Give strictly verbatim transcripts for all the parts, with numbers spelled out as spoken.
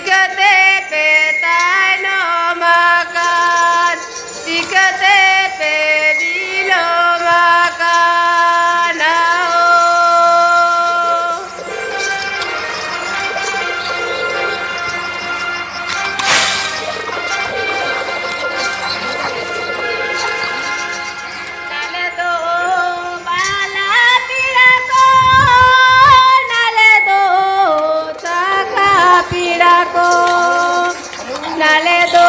ᱪᱤᱠᱟᱹᱛᱮ ᱯᱮ ᱛᱟᱭᱱᱚᱢ ᱟᱠᱟᱱ, ᱪᱤᱠᱟᱹᱛᱮ ᱯᱮ ᱵᱤᱞᱚᱢ ᱟᱠᱟᱱᱟ ᱦᱳ? ᱱᱟᱞᱮ ᱫᱚ ᱵᱟᱞᱟ ᱯᱮᱲᱟ ᱠᱚ, ᱱᱟᱞᱮ ᱫᱚ ᱥᱟᱠᱷᱟ ᱯᱮᱲᱟ ᱠᱚ, ᱱᱟᱞᱮ ᱫᱚ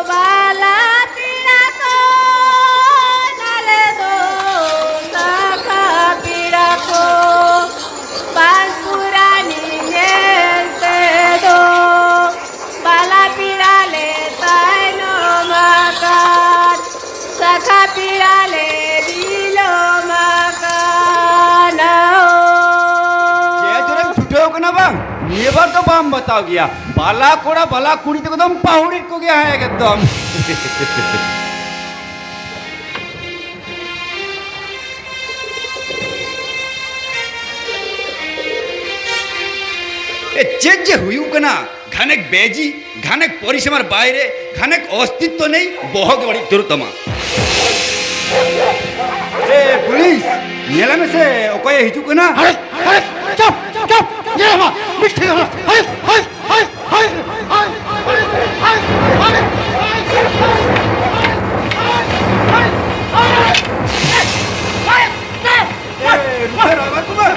ᱵᱟᱞᱟ ᱯᱮᱲᱟ ᱠᱚ, ᱱᱟᱞᱮ ᱫᱚ ᱥᱟᱠᱷᱟ ᱯᱮᱲᱟ ᱠᱚ, ᱯᱟᱸᱪ ᱯᱩᱨᱟᱱᱤ ᱧᱮᱞ ᱛᱮᱫᱚ ᱵᱟᱞᱟ ᱯᱮᱲᱟ ᱞᱮ ᱛᱟᱭᱱᱚᱢ ᱟᱠᱟᱱ, ᱥᱟᱠᱷᱟ ᱯᱮᱲᱟ ᱞᱮ ᱵᱤᱞᱚᱢ ᱟᱠᱟᱱᱟ᱾ ᱡᱮ ᱡᱳᱨᱮᱢ ᱪᱷᱩᱴᱟᱹᱣ ᱠᱟᱱᱟ ᱵᱟᱝ, ᱱᱤᱭᱟᱹ ᱵᱟᱨ ᱫᱚ ᱵᱟᱢ ᱵᱟᱛᱟᱣ ᱜᱮᱭᱟ᱾ ᱵᱟᱞᱟ ᱠᱚᱲᱟ ᱵᱟᱞᱟ ᱠᱩᱲᱤ ᱛᱮᱠᱚ ᱫᱚᱢ ᱯᱟᱹᱦᱩᱲᱮᱫ ᱠᱚᱜᱮᱭᱟ, ᱦᱮᱸ, ᱮᱠᱫᱚᱢ᱾ ᱮ, ᱪᱮᱫ ᱡᱮ ᱦᱩᱭᱩᱜ ᱠᱟᱱᱟ? ᱜᱷᱟᱱᱮᱠ ᱵᱮᱡᱤ, ᱜᱷᱟᱱᱮᱠ ᱯᱚᱨᱤᱥᱮᱵᱟᱨ ᱵᱟᱭᱨᱮ, ᱜᱷᱟᱱᱮᱠ ᱚᱥᱛᱤᱛᱛᱚ ᱱᱮᱭ, ᱵᱚᱦᱚᱜ ᱜᱮ ᱵᱟᱹᱲᱤᱡ ᱩᱛᱟᱹᱨᱚᱜ ᱛᱟᱢᱟ᱾ ᱮ, ᱯᱩᱞᱤᱥ, ᱧᱮᱞᱮ ᱢᱮᱥᱮ, ᱚᱠᱚᱭᱮ ᱦᱤᱡᱩᱜ ᱠᱟᱱᱟ? ᱦᱟᱭ, ᱦᱟᱭ, ᱪᱟᱯ, ᱪᱟᱯ, ᱧᱮᱞ ᱢᱟ, ᱢᱤᱫ ᱴᱷᱮᱱ, ᱦᱟᱭ, ᱦᱟᱭ, ᱦᱟᱭ, ᱦᱟᱭ᱾ ᱮ, ᱨᱩᱠᱷᱟᱹ ᱨᱟᱭᱵᱟᱨ ᱠᱚᱢᱟ᱾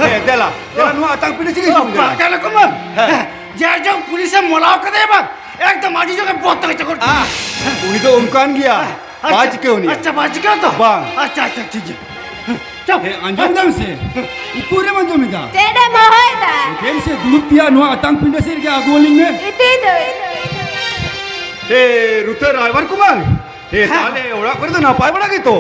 ᱮ, ᱫᱮᱞᱟ, ᱫᱮᱞᱟ, ᱱᱚᱣᱟ ᱟᱛᱟᱝ ᱯᱤᱸᱰᱟᱹ ᱥᱮᱫ ᱜᱮ ᱦᱤᱡᱩᱜ ᱢᱮ᱾ ᱵᱟᱠᱟᱞ ᱠᱚᱢᱟ᱾ ᱦᱮᱸ᱾ ᱡᱮ ᱡᱚᱝ ᱯᱩᱞᱤᱥᱮ ᱢᱚᱞᱟᱣ ᱠᱟᱫᱮᱭᱟ ᱵᱟᱝ, ᱮᱠᱫᱚᱢ ᱟᱹᱰᱤ ᱡᱳᱨ ᱜᱮ ᱵᱚᱛᱚᱨ ᱪᱚᱠᱚᱨ᱾ ᱟ, ᱩᱱᱤ ᱫᱚ ᱚᱱᱠᱟᱱ ᱜᱮᱭᱟ᱾ ᱟᱪᱪᱷᱟ, ᱵᱟᱭ ᱪᱤᱠᱟᱹᱣ ᱱᱤᱭᱟ᱾ ᱟᱪᱪᱷᱟ, ᱵᱟᱭ ᱪᱤᱠᱟᱹᱣ ᱛᱚ? ᱵᱟᱝ᱾ ᱟᱪᱪᱷᱟ, ᱟᱪᱪᱷᱟ, ᱴᱷᱤᱠ ᱜᱮᱭᱟ᱾ ᱪᱚ᱾ ᱦᱮᱸ, ᱟᱸᱡᱚᱢ ᱫᱟᱢ ᱥᱮ? ᱩᱠᱩᱨᱮᱢ ᱟᱸᱡᱚᱢ ᱮᱫᱟ? ᱪᱮᱫ ᱮᱢ ᱦᱚᱦᱚᱭᱮᱫᱟ? ᱮᱠᱮᱱ ᱥᱮ ᱫᱩᱲᱩᱵ ᱯᱮᱭᱟ ᱱᱚᱣᱟ ᱟᱛᱟᱝ ᱯᱤᱸᱰᱟᱹ ᱥᱮᱫ ᱨᱮᱜᱮ ᱟᱹᱜᱩ ᱟᱹᱞᱤᱧ ᱢᱮ᱾ ᱤᱫᱤ ᱫᱚ᱾ ᱦᱮ, ᱨᱩᱛᱷᱟᱹ ᱨᱟᱭᱵᱟᱨ ᱠᱩᱢᱟᱨ᱾ ᱦᱮ, ᱦᱮᱸ᱾ ᱛᱟᱦᱞᱮ ᱚᱲᱟᱜ ᱠᱚᱨᱮ ᱫᱚ ᱱᱟᱯᱟᱭ ᱵᱟᱲᱟ ᱜᱮᱛᱚ?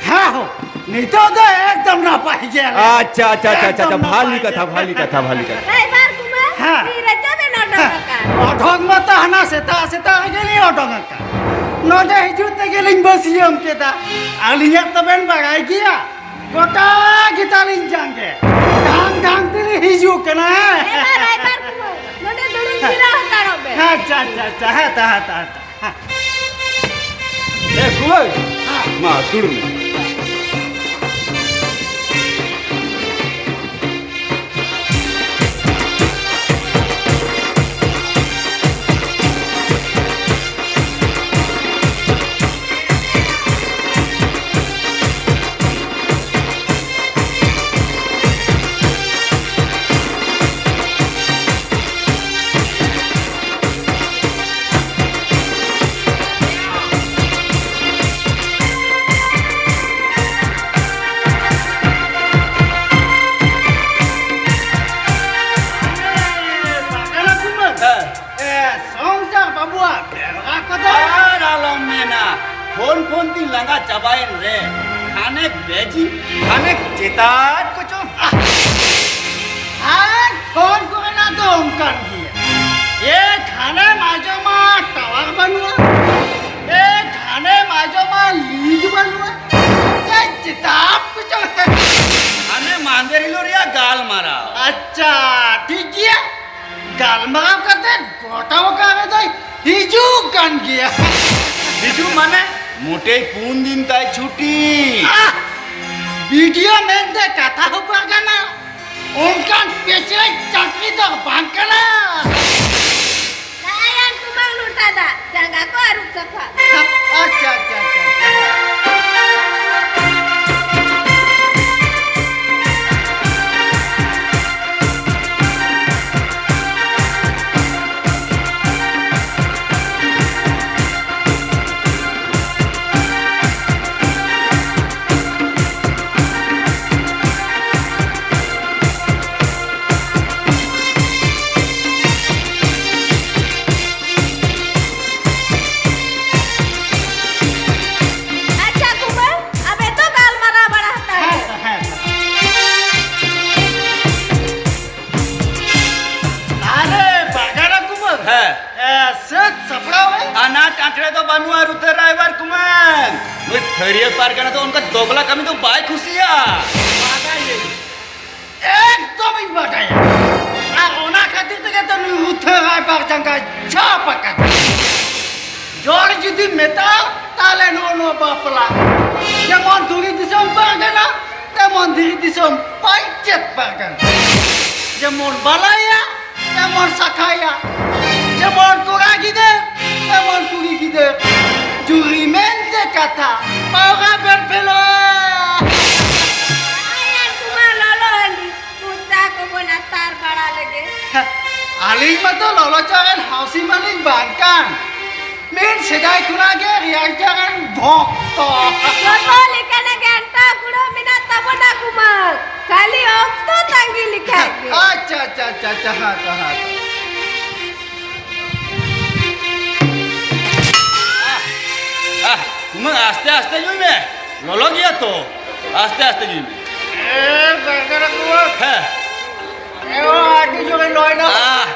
ᱦᱮᱸ ᱦᱳ, ᱱᱤᱛᱚᱜ ᱫᱚ ᱮᱠᱫᱚᱢ ᱱᱟᱯᱟᱭ ᱜᱮᱭᱟᱞᱮ᱾ ᱟᱪᱪᱷᱟ, ᱟᱪᱪᱷᱟ, ᱟᱪᱪᱷᱟ, ᱟᱪᱪᱷᱟ, ᱮᱠᱫᱚᱢ ᱵᱷᱟᱞᱤ ᱱᱟᱯᱟᱭ ᱠᱟᱛᱷᱟ, ᱜᱮ᱾ ᱵᱷᱟᱞᱤ ᱠᱟᱛᱷᱟ, ᱵᱷᱟᱞᱤ ᱠᱟᱛᱷᱟ᱾ ᱨᱟᱭᱵᱟᱨ ᱠᱩᱢᱟᱨ, ᱦᱮᱸ᱾ ᱛᱤ ᱨᱮᱪᱚ ᱵᱮᱱ ᱚᱰᱚᱠ ᱟᱠᱟᱱ? ᱚᱰᱚᱠ ᱢᱟᱛᱚ ᱦᱟᱱᱟ ᱥᱮᱛᱟᱜ ᱥᱮᱛᱟᱜ ᱨᱮᱜᱮᱞᱤᱧ ᱚᱰᱚᱠ ᱟᱠᱟᱱ᱾ ᱱᱚᱰᱮ ᱦᱤᱡᱩᱜ ᱛᱮᱜᱮᱞᱤᱧ ᱵᱟᱹᱥᱭᱟᱹᱢ ᱠᱮᱫᱟ᱾ ᱟᱹᱞᱤᱧᱟᱜ ᱛᱚᱵᱮᱱ ᱵᱟᱲᱟᱭ ᱜᱮᱭᱟ, ᱜᱚᱴᱟ ᱜᱮᱛᱟᱞᱤᱧ ᱡᱟᱸᱜᱮ᱾ ᱰᱷᱟᱝ ᱰᱷᱟᱝ ᱛᱮᱞᱤᱧ ᱦᱤᱡᱩᱜ ᱠᱟᱱᱟ᱾ ᱮ ᱢᱟ ᱨᱟᱭᱵᱟᱨ ᱠᱩᱢᱟᱨ, ᱱᱚᱰᱮ ᱟᱪᱪᱷᱟ, ᱟᱪᱪᱷᱟ, ᱟᱪᱪᱷᱟ, ᱦᱮᱸ, ᱛᱚ, ᱦᱮᱸ, ᱛᱚ, ᱦᱮᱸ, ᱛᱚ, ᱦᱮᱸ᱾ ᱮ ᱠᱩᱢᱟᱹᱝ, ᱢᱟ ᱫᱩᱲᱩᱵ ᱢᱮ᱾ ᱮ, ᱥᱚᱝᱥᱟᱨ ᱵᱟᱹᱵᱩᱣᱟᱜ ᱵᱮᱲᱟ ᱠᱚᱫᱚ? ᱟᱨ ᱟᱞᱚᱢ ᱢᱮᱱᱟ, ᱯᱷᱳᱱ ᱯᱷᱳᱱ ᱛᱤᱧ ᱞᱟᱸᱜᱟ ᱪᱟᱵᱟᱭᱮᱱ ᱨᱮ, ᱠᱷᱟᱱᱮᱠ ᱵᱮᱡᱤ, ᱠᱷᱟᱱᱮᱠ ᱪᱮᱛᱟᱱ ᱠᱚᱪᱚ᱾ ᱟᱨ ᱯᱷᱳᱱ ᱠᱚᱨᱮᱱᱟᱜ ᱫᱚ ᱚᱱᱠᱟᱱ ᱜᱮᱭᱟ᱾ ᱮ ᱠᱷᱟᱱᱮᱢ ᱟᱸᱡᱚᱢᱟ ᱴᱟᱣᱟᱨ ᱵᱟᱹᱱᱩᱜᱼᱟ, ᱮ ᱠᱷᱟᱱᱮᱢ ᱟᱸᱡᱚᱢᱟ ᱞᱤᱡ ᱵᱟᱹᱱᱩᱜᱼᱟ, ᱮ ᱪᱮᱛᱟᱱ ᱠᱚᱪᱚ᱾ ᱦᱟᱱᱮ ᱢᱟᱦᱫᱮᱨ ᱦᱤᱞᱳᱜ ᱨᱮᱭᱟᱜ ᱜᱟᱞᱢᱟᱨᱟᱣ᱾ ᱟᱪᱪᱷᱟ, ᱴᱷᱤᱠ ᱜᱮᱭᱟ᱾ ᱜᱟᱞᱢᱟᱨᱟᱣ ᱠᱟᱛᱮ ᱜᱚᱴᱟ ᱚᱠᱟ ᱨᱮᱫᱚᱭ ᱦᱤᱡᱩᱜ ᱠᱟᱱ ᱜᱮᱭᱟ᱾ ᱦᱤᱡᱩᱜ ᱢᱟᱱᱮ? ᱢᱚᱴᱮᱭ ᱯᱩᱱ ᱫᱤᱱ ᱛᱟᱭ ᱪᱷᱩᱴᱤ᱾ ᱟᱦ! ᱵᱤᱰᱤᱭᱳ ᱢᱮᱱᱛᱮ ᱠᱟᱛᱷᱟ ᱦᱚᱸ ᱵᱟᱝ ᱠᱟᱱᱟ, ᱚᱱᱠᱟᱱ ᱯᱮᱪᱨᱮᱡ ᱪᱟᱹᱠᱨᱤ ᱫᱚ ᱵᱟᱝ ᱠᱟᱱᱟ᱾ ᱫᱟᱭᱟᱱ ᱠᱩᱢᱟᱹᱝ ᱞᱚᱴᱟ ᱫᱟᱜ, ᱡᱟᱸᱜᱟ ᱠᱚ ᱟᱹᱨᱩᱵ ᱥᱟᱯᱷᱟ᱾ ᱟᱪᱪᱷᱟ, ᱟᱪᱪᱷᱟ, ᱟᱪᱪᱷᱟ, ᱟᱪᱪᱷᱟ᱾ ᱟᱪᱪᱷᱟ ᱠᱩᱢᱟᱹᱝ, ᱟᱵᱮᱱ ᱫᱚ ᱜᱟᱞᱢᱟᱨᱟᱣ ᱵᱟᱲᱟ ᱦᱟᱛᱟᱲ ᱦᱮᱸ, ᱵᱮᱱ᱾ ᱦᱮᱸ᱾ ᱟᱨᱮ, ᱵᱟᱜᱟᱱᱟ ᱠᱩᱢᱟᱹᱝ᱾ ᱦᱮᱸ᱾ ᱮ, ᱥᱟᱹᱛ ᱥᱟᱯᱲᱟᱣ ᱢᱮ᱾ ᱟᱱᱟᱴ ᱟᱸᱴᱲᱮ ᱫᱚ ᱵᱟᱹᱱᱩᱜᱼᱟ, ᱨᱩᱛᱟᱹ ᱨᱟᱭᱵᱟᱨ ᱠᱩᱢᱟᱹᱝ᱾ ᱱᱩᱭ ᱛᱷᱟᱹᱨᱤᱭᱟᱹ ᱯᱟᱨᱜᱟᱱᱟ ᱫᱚ ᱚᱱᱠᱟ ᱫᱚᱜᱽᱞᱟ ᱠᱟᱹᱢᱤ ᱫᱚ ᱵᱟᱭ ᱠᱩᱥᱤᱭᱟᱜᱼᱟ᱾ ᱵᱟᱰᱟᱭᱟᱹᱧ᱾ ᱮᱠᱫᱚᱢᱤᱧ ᱵᱟᱰᱟᱭᱟ᱾ ᱟᱨ ᱚᱱᱟ ᱠᱷᱟᱹᱛᱤᱨ ᱛᱮᱜᱮ ᱛᱚ ᱱᱩᱭ ᱨᱩᱛᱷᱟᱹ ᱨᱟᱭᱵᱟᱨ ᱟᱨ ᱡᱟᱸᱜᱟ ᱪᱷᱟᱯ ᱟᱠᱟᱱ᱾ ᱡᱚᱲ ᱡᱩᱫᱤᱢ ᱢᱮᱛᱟᱜᱼᱟ, ᱛᱟᱦᱞᱮ ᱱᱚᱜᱼᱚ ᱱᱚᱣᱟ ᱵᱟᱯᱞᱟ᱾ ᱡᱮᱢᱚᱱ ᱫᱷᱩᱲᱤ ᱫᱤᱥᱚᱢ ᱯᱟᱨᱜᱟᱱᱟ, ᱛᱮᱢᱚᱱ ᱫᱷᱤᱨᱤ ᱫᱤᱥᱚᱢ ᱯᱟᱧᱪᱮᱛ ᱯᱟᱨᱜᱟᱱᱟ᱾ ᱡᱮᱢᱚᱱ ᱵᱟᱞᱟᱭᱟ, ᱛᱮᱢᱚᱱ ᱥᱟᱠᱷᱟᱭᱟ᱾ ᱡᱮᱢᱚᱱ ᱠᱚᱲᱟ ᱜᱤᱫᱟᱹᱨ, ᱛᱮᱢᱚᱱ ᱠᱩᱲᱤ ᱜᱤᱫᱟᱹᱨ᱾ ᱡᱩᱨᱤ ᱢᱮᱱᱛᱮ ᱠᱟᱛᱷᱟ, ᱯᱟᱣᱨᱟ ᱵᱮᱱ ᱯᱷᱮᱞᱚᱜᱼᱟ᱾ ᱟᱭᱟᱨ ᱠᱚᱢᱟ ᱞᱚᱞᱚ ᱦᱟᱺᱰᱤ, ᱢᱚᱪᱟ ᱠᱚᱵᱚᱱ ᱟᱛᱟᱨ ᱵᱟᱲᱟ ᱞᱮᱜᱮ᱾ ᱟᱹᱞᱤᱧ ᱢᱟᱛᱚ ᱞᱚᱞᱚ ᱪᱟ ᱨᱮᱱ ᱦᱟᱣᱥᱤ ᱢᱟᱹᱞᱤᱧ ᱵᱟᱝ ᱠᱟᱱ᱾ ᱢᱤᱫ ᱥᱮᱫᱟᱭ ᱠᱷᱚᱱᱟᱜ ᱜᱮ ᱨᱮᱭᱟᱲ ᱪᱟ ᱨᱮᱱ ᱵᱷᱚᱠᱛᱚ᱾ ᱡᱚᱛᱚ ᱞᱮᱠᱟᱱᱟᱜ ᱜᱮ ᱟᱱᱴᱟ ᱠᱩᱲᱟᱹ ᱢᱮᱱᱟᱜ ᱛᱟᱵᱚᱱᱟ ᱠᱩᱢᱟᱹᱝ᱾ ᱠᱷᱟᱹᱞᱤ ᱚᱠᱛᱚ ᱛᱟᱺᱜᱤ ᱞᱮᱠᱷᱟᱡ ᱜᱮ᱾ ᱟᱪᱪᱷᱟ, ᱟᱪᱪᱷᱟ, ᱟᱪᱪᱷᱟ, ᱟᱪᱪᱷᱟ, ᱦᱮᱸ ᱛᱚ, ᱦᱮᱸ ᱛᱚ᱾ ᱟᱦ, ᱟᱦ, ᱠᱩᱢᱟᱹᱝ, ᱟᱥᱛᱮ ᱟᱥᱛᱮ ᱧᱩᱭ ᱢᱮ, ᱞᱚᱞᱚ ᱜᱮᱭᱟ ᱛᱚ, ᱟᱥᱛᱮ ᱟᱥᱛᱮ ᱧᱩᱭ ᱢᱮ᱾ ᱮ, ᱫᱟᱠᱟ ᱨᱮ ᱠᱩᱢᱟᱹᱝ᱾ ᱦᱮᱸ᱾ ᱮ, ᱚ, ᱟᱹᱰᱤ ᱡᱳᱨᱮ ᱞᱚᱭᱱᱟ᱾ ᱟᱦ,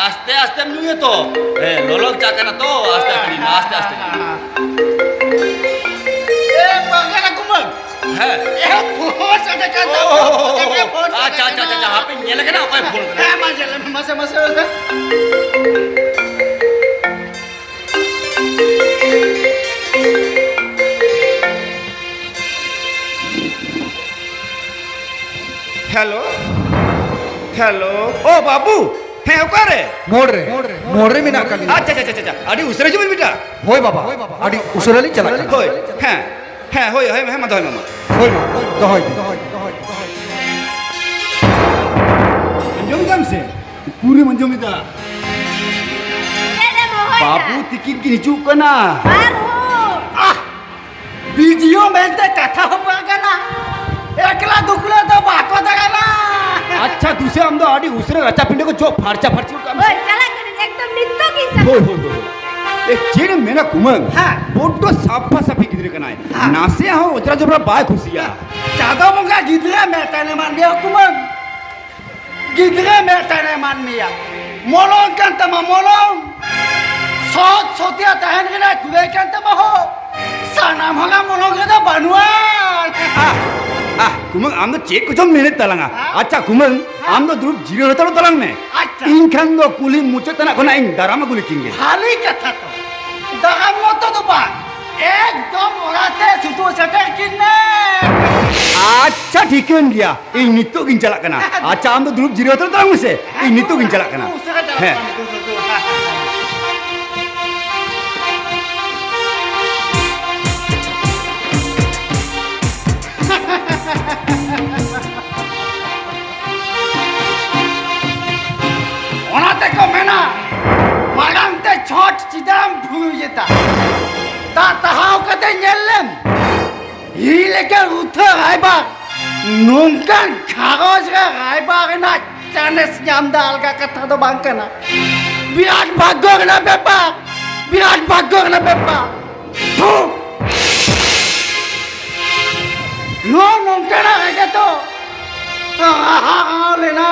ᱟᱥᱛᱮ ᱟᱥᱛᱮᱢ ᱧᱩᱭᱟ ᱛᱚ᱾ ᱦᱮᱸ, ᱞᱚᱞᱚ ᱪᱟ ᱠᱟᱱᱟ ᱛᱚ, ᱟᱥᱛᱮ ᱟᱥᱛᱮ ᱧᱩᱭ ᱢᱮ, ᱟᱥᱛᱮ ᱟᱥᱛᱮ ᱧᱩᱭ ᱢᱮ᱾ ᱮ, ᱵᱟᱝ ᱠᱟᱱᱟ ᱠᱩᱢᱟᱹᱝ᱾ ᱦᱮᱸ᱾ ᱮ, ᱯᱷᱳᱱ ᱥᱟᱰᱮ ᱠᱟᱱ ᱛᱟᱢᱟ, ᱚ, ᱚ, ᱚ, ᱯᱷᱳᱱ ᱥᱟᱰᱮ ᱟᱪᱪᱷᱟ, ᱟᱪᱪᱷᱟ, ᱠᱟᱱᱟ᱾ ᱟᱪᱪᱷᱟ, ᱦᱟᱯᱮᱧ ᱧᱮᱞᱮ ᱠᱟᱱᱟ, ᱚᱠᱚᱭ ᱯᱷᱳᱱ ᱠᱟᱫᱟ᱾ ᱦᱮᱸ, ᱢᱟ ᱧᱮᱞ ᱢᱮ, ᱢᱟᱥᱮ, ᱢᱟᱥᱮ, ᱢᱟᱥᱮ᱾ ᱦᱮᱞᱳ, ᱦᱮᱞᱳ, ᱚ ᱵᱟᱹᱵᱩ, ᱦᱮᱸ, ᱚᱠᱟᱨᱮ? ᱢᱳᱲ ᱨᱮ, ᱢᱳᱲ ᱨᱮ ᱢᱮᱱᱟᱜ ᱟᱠᱟᱫ ᱞᱤᱧᱟ᱾ ᱟᱪᱪᱷᱟ, ᱟᱪᱪᱷᱟ, ᱟᱪᱪᱷᱟ, ᱟᱪᱪᱷᱟ, ᱟᱹᱰᱤ ᱩᱥᱟᱹᱨᱟ ᱦᱤᱡᱩᱜ ᱢᱮ ᱵᱮᱴᱟ᱾ ᱦᱳᱭ ᱵᱟᱵᱟ, ᱟᱹᱰᱤ ᱩᱥᱟᱹᱨᱟ ᱞᱤᱧ ᱪᱟᱞᱟᱜ ᱠᱟᱱᱟ᱾ ᱦᱳᱭ, ᱦᱮᱸ, ᱦᱮᱸ, ᱦᱳᱭ, ᱦᱳᱭ, ᱦᱮᱸ, ᱢᱟ ᱫᱚᱦᱚᱭ ᱢᱮ, ᱢᱟ᱾ ᱦᱳᱭ ᱵᱟᱵᱟ, ᱫᱚᱦᱚᱭ ᱵᱤᱱ᱾ ᱟᱸᱡᱚᱢ ᱫᱟᱢ ᱥᱮ? ᱯᱩᱨᱟᱹᱢ ᱟᱸᱡᱚᱢ ᱮᱫᱟ? ᱪᱮᱫ ᱮᱢ ᱦᱚᱦᱚᱭᱮᱫᱟ? ᱵᱟᱹᱵᱩ ᱛᱤᱠᱤᱱ ᱠᱤᱱ ᱦᱤᱡᱩᱜ ᱠᱟᱱᱟ᱾ ᱟᱨᱦᱚᱸ? ᱟᱦ! ᱵᱤᱰᱤᱭᱳ ᱢᱮᱱᱛᱮ ᱠᱟᱛᱷᱟ ᱦᱚᱸ ᱵᱟᱝ ᱠᱟᱱᱟ᱾ ᱮᱠᱞᱟ ᱫᱩᱠᱞᱟᱹ ᱫᱚ ᱵᱟᱠᱚ ᱫᱟᱬᱟᱱᱟ᱾ ᱟᱪᱪᱷᱟ, ᱫᱩᱥᱮ ᱟᱢ ᱫᱚ ᱟᱹᱰᱤ ᱩᱥᱟᱹᱨᱟ ᱨᱟᱪᱟ ᱯᱤᱸᱰᱟᱹ ᱠᱚ ᱡᱚᱜ ᱯᱷᱟᱨᱪᱟ ᱯᱷᱟᱨᱪᱤ ᱜᱚᱫ ᱠᱟᱜ ᱢᱮ ᱦᱳᱭ, ᱥᱮ᱾ ᱪᱟᱞᱟᱜ ᱠᱟᱹᱱᱟᱹᱧ, ᱮᱠᱫᱚᱢ ᱱᱤᱛᱚᱜ ᱜᱤᱧ ᱥᱟᱯᱷᱟ᱾ ᱦᱳᱭ, ᱦᱳᱭ, ᱦᱳᱭ, ᱦᱳᱭ᱾ ᱮ, ᱪᱮᱫ ᱮᱢ ᱢᱮᱱᱟ ᱠᱩᱢᱟᱹᱝ? ᱦᱮᱸ᱾ ᱵᱚᱰᱰᱚ ᱥᱟᱯᱷᱟ ᱥᱟᱯᱷᱤ ᱜᱤᱫᱽᱨᱟᱹ ᱠᱟᱱᱟᱭ᱾ ᱦᱮᱸ᱾ ᱱᱟᱥᱮ ᱦᱚᱸ ᱚᱡᱽᱨᱟ ᱡᱚᱵᱽᱨᱟ ᱵᱟᱭ ᱠᱩᱥᱤᱭᱟᱜᱼᱟ᱾ ᱪᱟᱸᱫᱚ ᱵᱚᱸᱜᱟ ᱜᱤᱫᱽᱨᱟᱹ ᱢᱮᱫ ᱛᱟᱭᱱᱚᱢ ᱟᱱ ᱢᱮᱭᱟ ᱠᱩᱢᱟᱹᱝ᱾ ᱜᱤᱫᱽᱨᱟᱹ ᱢᱮᱫ ᱛᱟᱭᱱᱚᱢ ᱟᱱ ᱢᱮᱭᱟ᱾ ᱢᱚᱞᱚᱝ ᱠᱟᱱ ᱛᱟᱢᱟ ᱢᱚᱞᱚᱝ᱾ ᱥᱚᱛ ᱥᱚᱛᱭᱟ ᱛᱟᱦᱮᱱ ᱨᱮᱱᱟᱜ ᱠᱩᱲᱟᱹᱭ ᱠᱟᱱ ᱛᱟᱢᱟ ᱦᱳ᱾ ᱥᱟᱱᱟᱢ ᱦᱚᱲᱟᱜ ᱢᱚᱞᱚᱝ ᱨᱮᱫᱚ ᱵᱟᱹᱱᱩᱜᱼᱟ᱾ ᱟᱦ, ᱟᱦ, ᱠᱩᱢᱟᱹᱝ, ᱟᱢ ᱫᱚ ᱪᱮᱫ ᱠᱚᱪᱚᱢ ᱢᱮᱱᱮᱫ ᱛᱟᱞᱟᱝᱟ? ᱦᱮᱸ? ᱟᱪᱪᱷᱟ ᱠᱩᱢᱟᱹᱝ, ᱦᱮᱸ? ᱟᱢ ᱫᱚ ᱫᱩᱲᱩᱵ ᱡᱤᱨᱟᱹᱣ ᱦᱟᱛᱟᱲᱚᱜ ᱛᱟᱞᱟᱝ ᱢᱮ᱾ ᱟᱪᱪᱷᱟ᱾ ᱤᱧ ᱠᱷᱟᱱ ᱫᱚ ᱠᱩᱞᱦᱤ ᱢᱩᱪᱟᱹᱫ ᱛᱮᱱᱟᱜ ᱠᱷᱚᱱᱟᱜ ᱤᱧ ᱫᱟᱨᱟᱢ ᱟᱹᱜᱩ ᱞᱮᱠᱤᱱ ᱜᱮ᱾ ᱵᱷᱟᱞᱤ ᱠᱟᱛᱷᱟ ᱛᱚ᱾ ᱫᱟᱨᱟᱢ ᱢᱚᱛᱚ ᱫᱚ ᱵᱟᱝ, ᱮᱠᱫᱚᱢ ᱚᱲᱟᱜ ᱛᱮ ᱥᱩᱛᱩᱜ ᱥᱮᱴᱮᱨ ᱠᱤᱱ ᱢᱮ᱾ ᱟᱪᱪᱷᱟ, ᱴᱷᱤᱠᱟᱹᱱ ᱜᱮᱭᱟ, ᱤᱧ ᱱᱤᱛᱚᱜ ᱜᱤᱧ ᱪᱟᱞᱟᱜ ᱠᱟᱱᱟ᱾ ᱟᱪᱪᱷᱟ, ᱟᱢ ᱫᱚ ᱫᱩᱲᱩᱵ ᱡᱤᱨᱟᱹᱣ ᱦᱟᱛᱟᱲ ᱛᱟᱞᱟᱝ ᱢᱮᱥᱮ, ᱤᱧ ᱱᱤᱛᱚᱜ ᱜᱤᱧ ᱪᱟᱞᱟᱜ ᱠᱟᱱᱟ᱾ ᱩᱥᱟᱹᱨᱟ ᱪᱟᱞᱟᱜ ᱦᱮᱸ᱾ ᱠᱟᱱᱟ, ᱫᱩ, ᱫᱩ, ᱫᱩ᱾ ᱚᱱᱟ ᱛᱮᱠᱚ ᱢᱮᱱᱟ, ᱢᱟᱲᱟᱝ ᱛᱮ ᱪᱷᱚᱴ ᱪᱮᱫᱟᱜ ᱮᱢ ᱵᱷᱩᱭᱩᱡ ᱮᱫᱟ? ᱫᱟᱜ ᱛᱟᱦᱟᱣ ᱠᱟᱛᱮ ᱧᱮᱞ ᱞᱮᱢ, ᱤᱧ ᱞᱮᱠᱟ ᱨᱩᱛᱷᱟᱹ ᱨᱟᱭᱵᱟᱨ, ᱱᱚᱝᱠᱟᱱ ᱜᱷᱟᱨᱚᱸᱡᱽ ᱨᱮ ᱨᱟᱭᱵᱟᱨ ᱨᱮᱱᱟᱜ ᱪᱟᱱᱮᱥ ᱧᱟᱢ ᱫᱚ ᱟᱞᱜᱟ ᱠᱟᱛᱷᱟ ᱫᱚ ᱵᱟᱝ ᱠᱟᱱᱟ᱾ ᱵᱤᱨᱟᱴ ᱵᱷᱟᱜᱽᱜᱚ ᱨᱮᱱᱟᱜ ᱵᱮᱯᱟᱨ, ᱵᱤᱨᱟᱴ ᱵᱷᱟᱜᱽᱜᱚ ᱨᱮᱱᱟᱜ ᱵᱮᱯᱟᱨ᱾ ᱛᱷᱩ! ᱱᱚᱣᱟ ᱱᱚᱝᱠᱟᱱᱟᱜ ᱨᱮᱜᱮ ᱛᱚ ᱦᱟᱦᱟᱲᱟᱣ ᱞᱮᱱᱟ᱾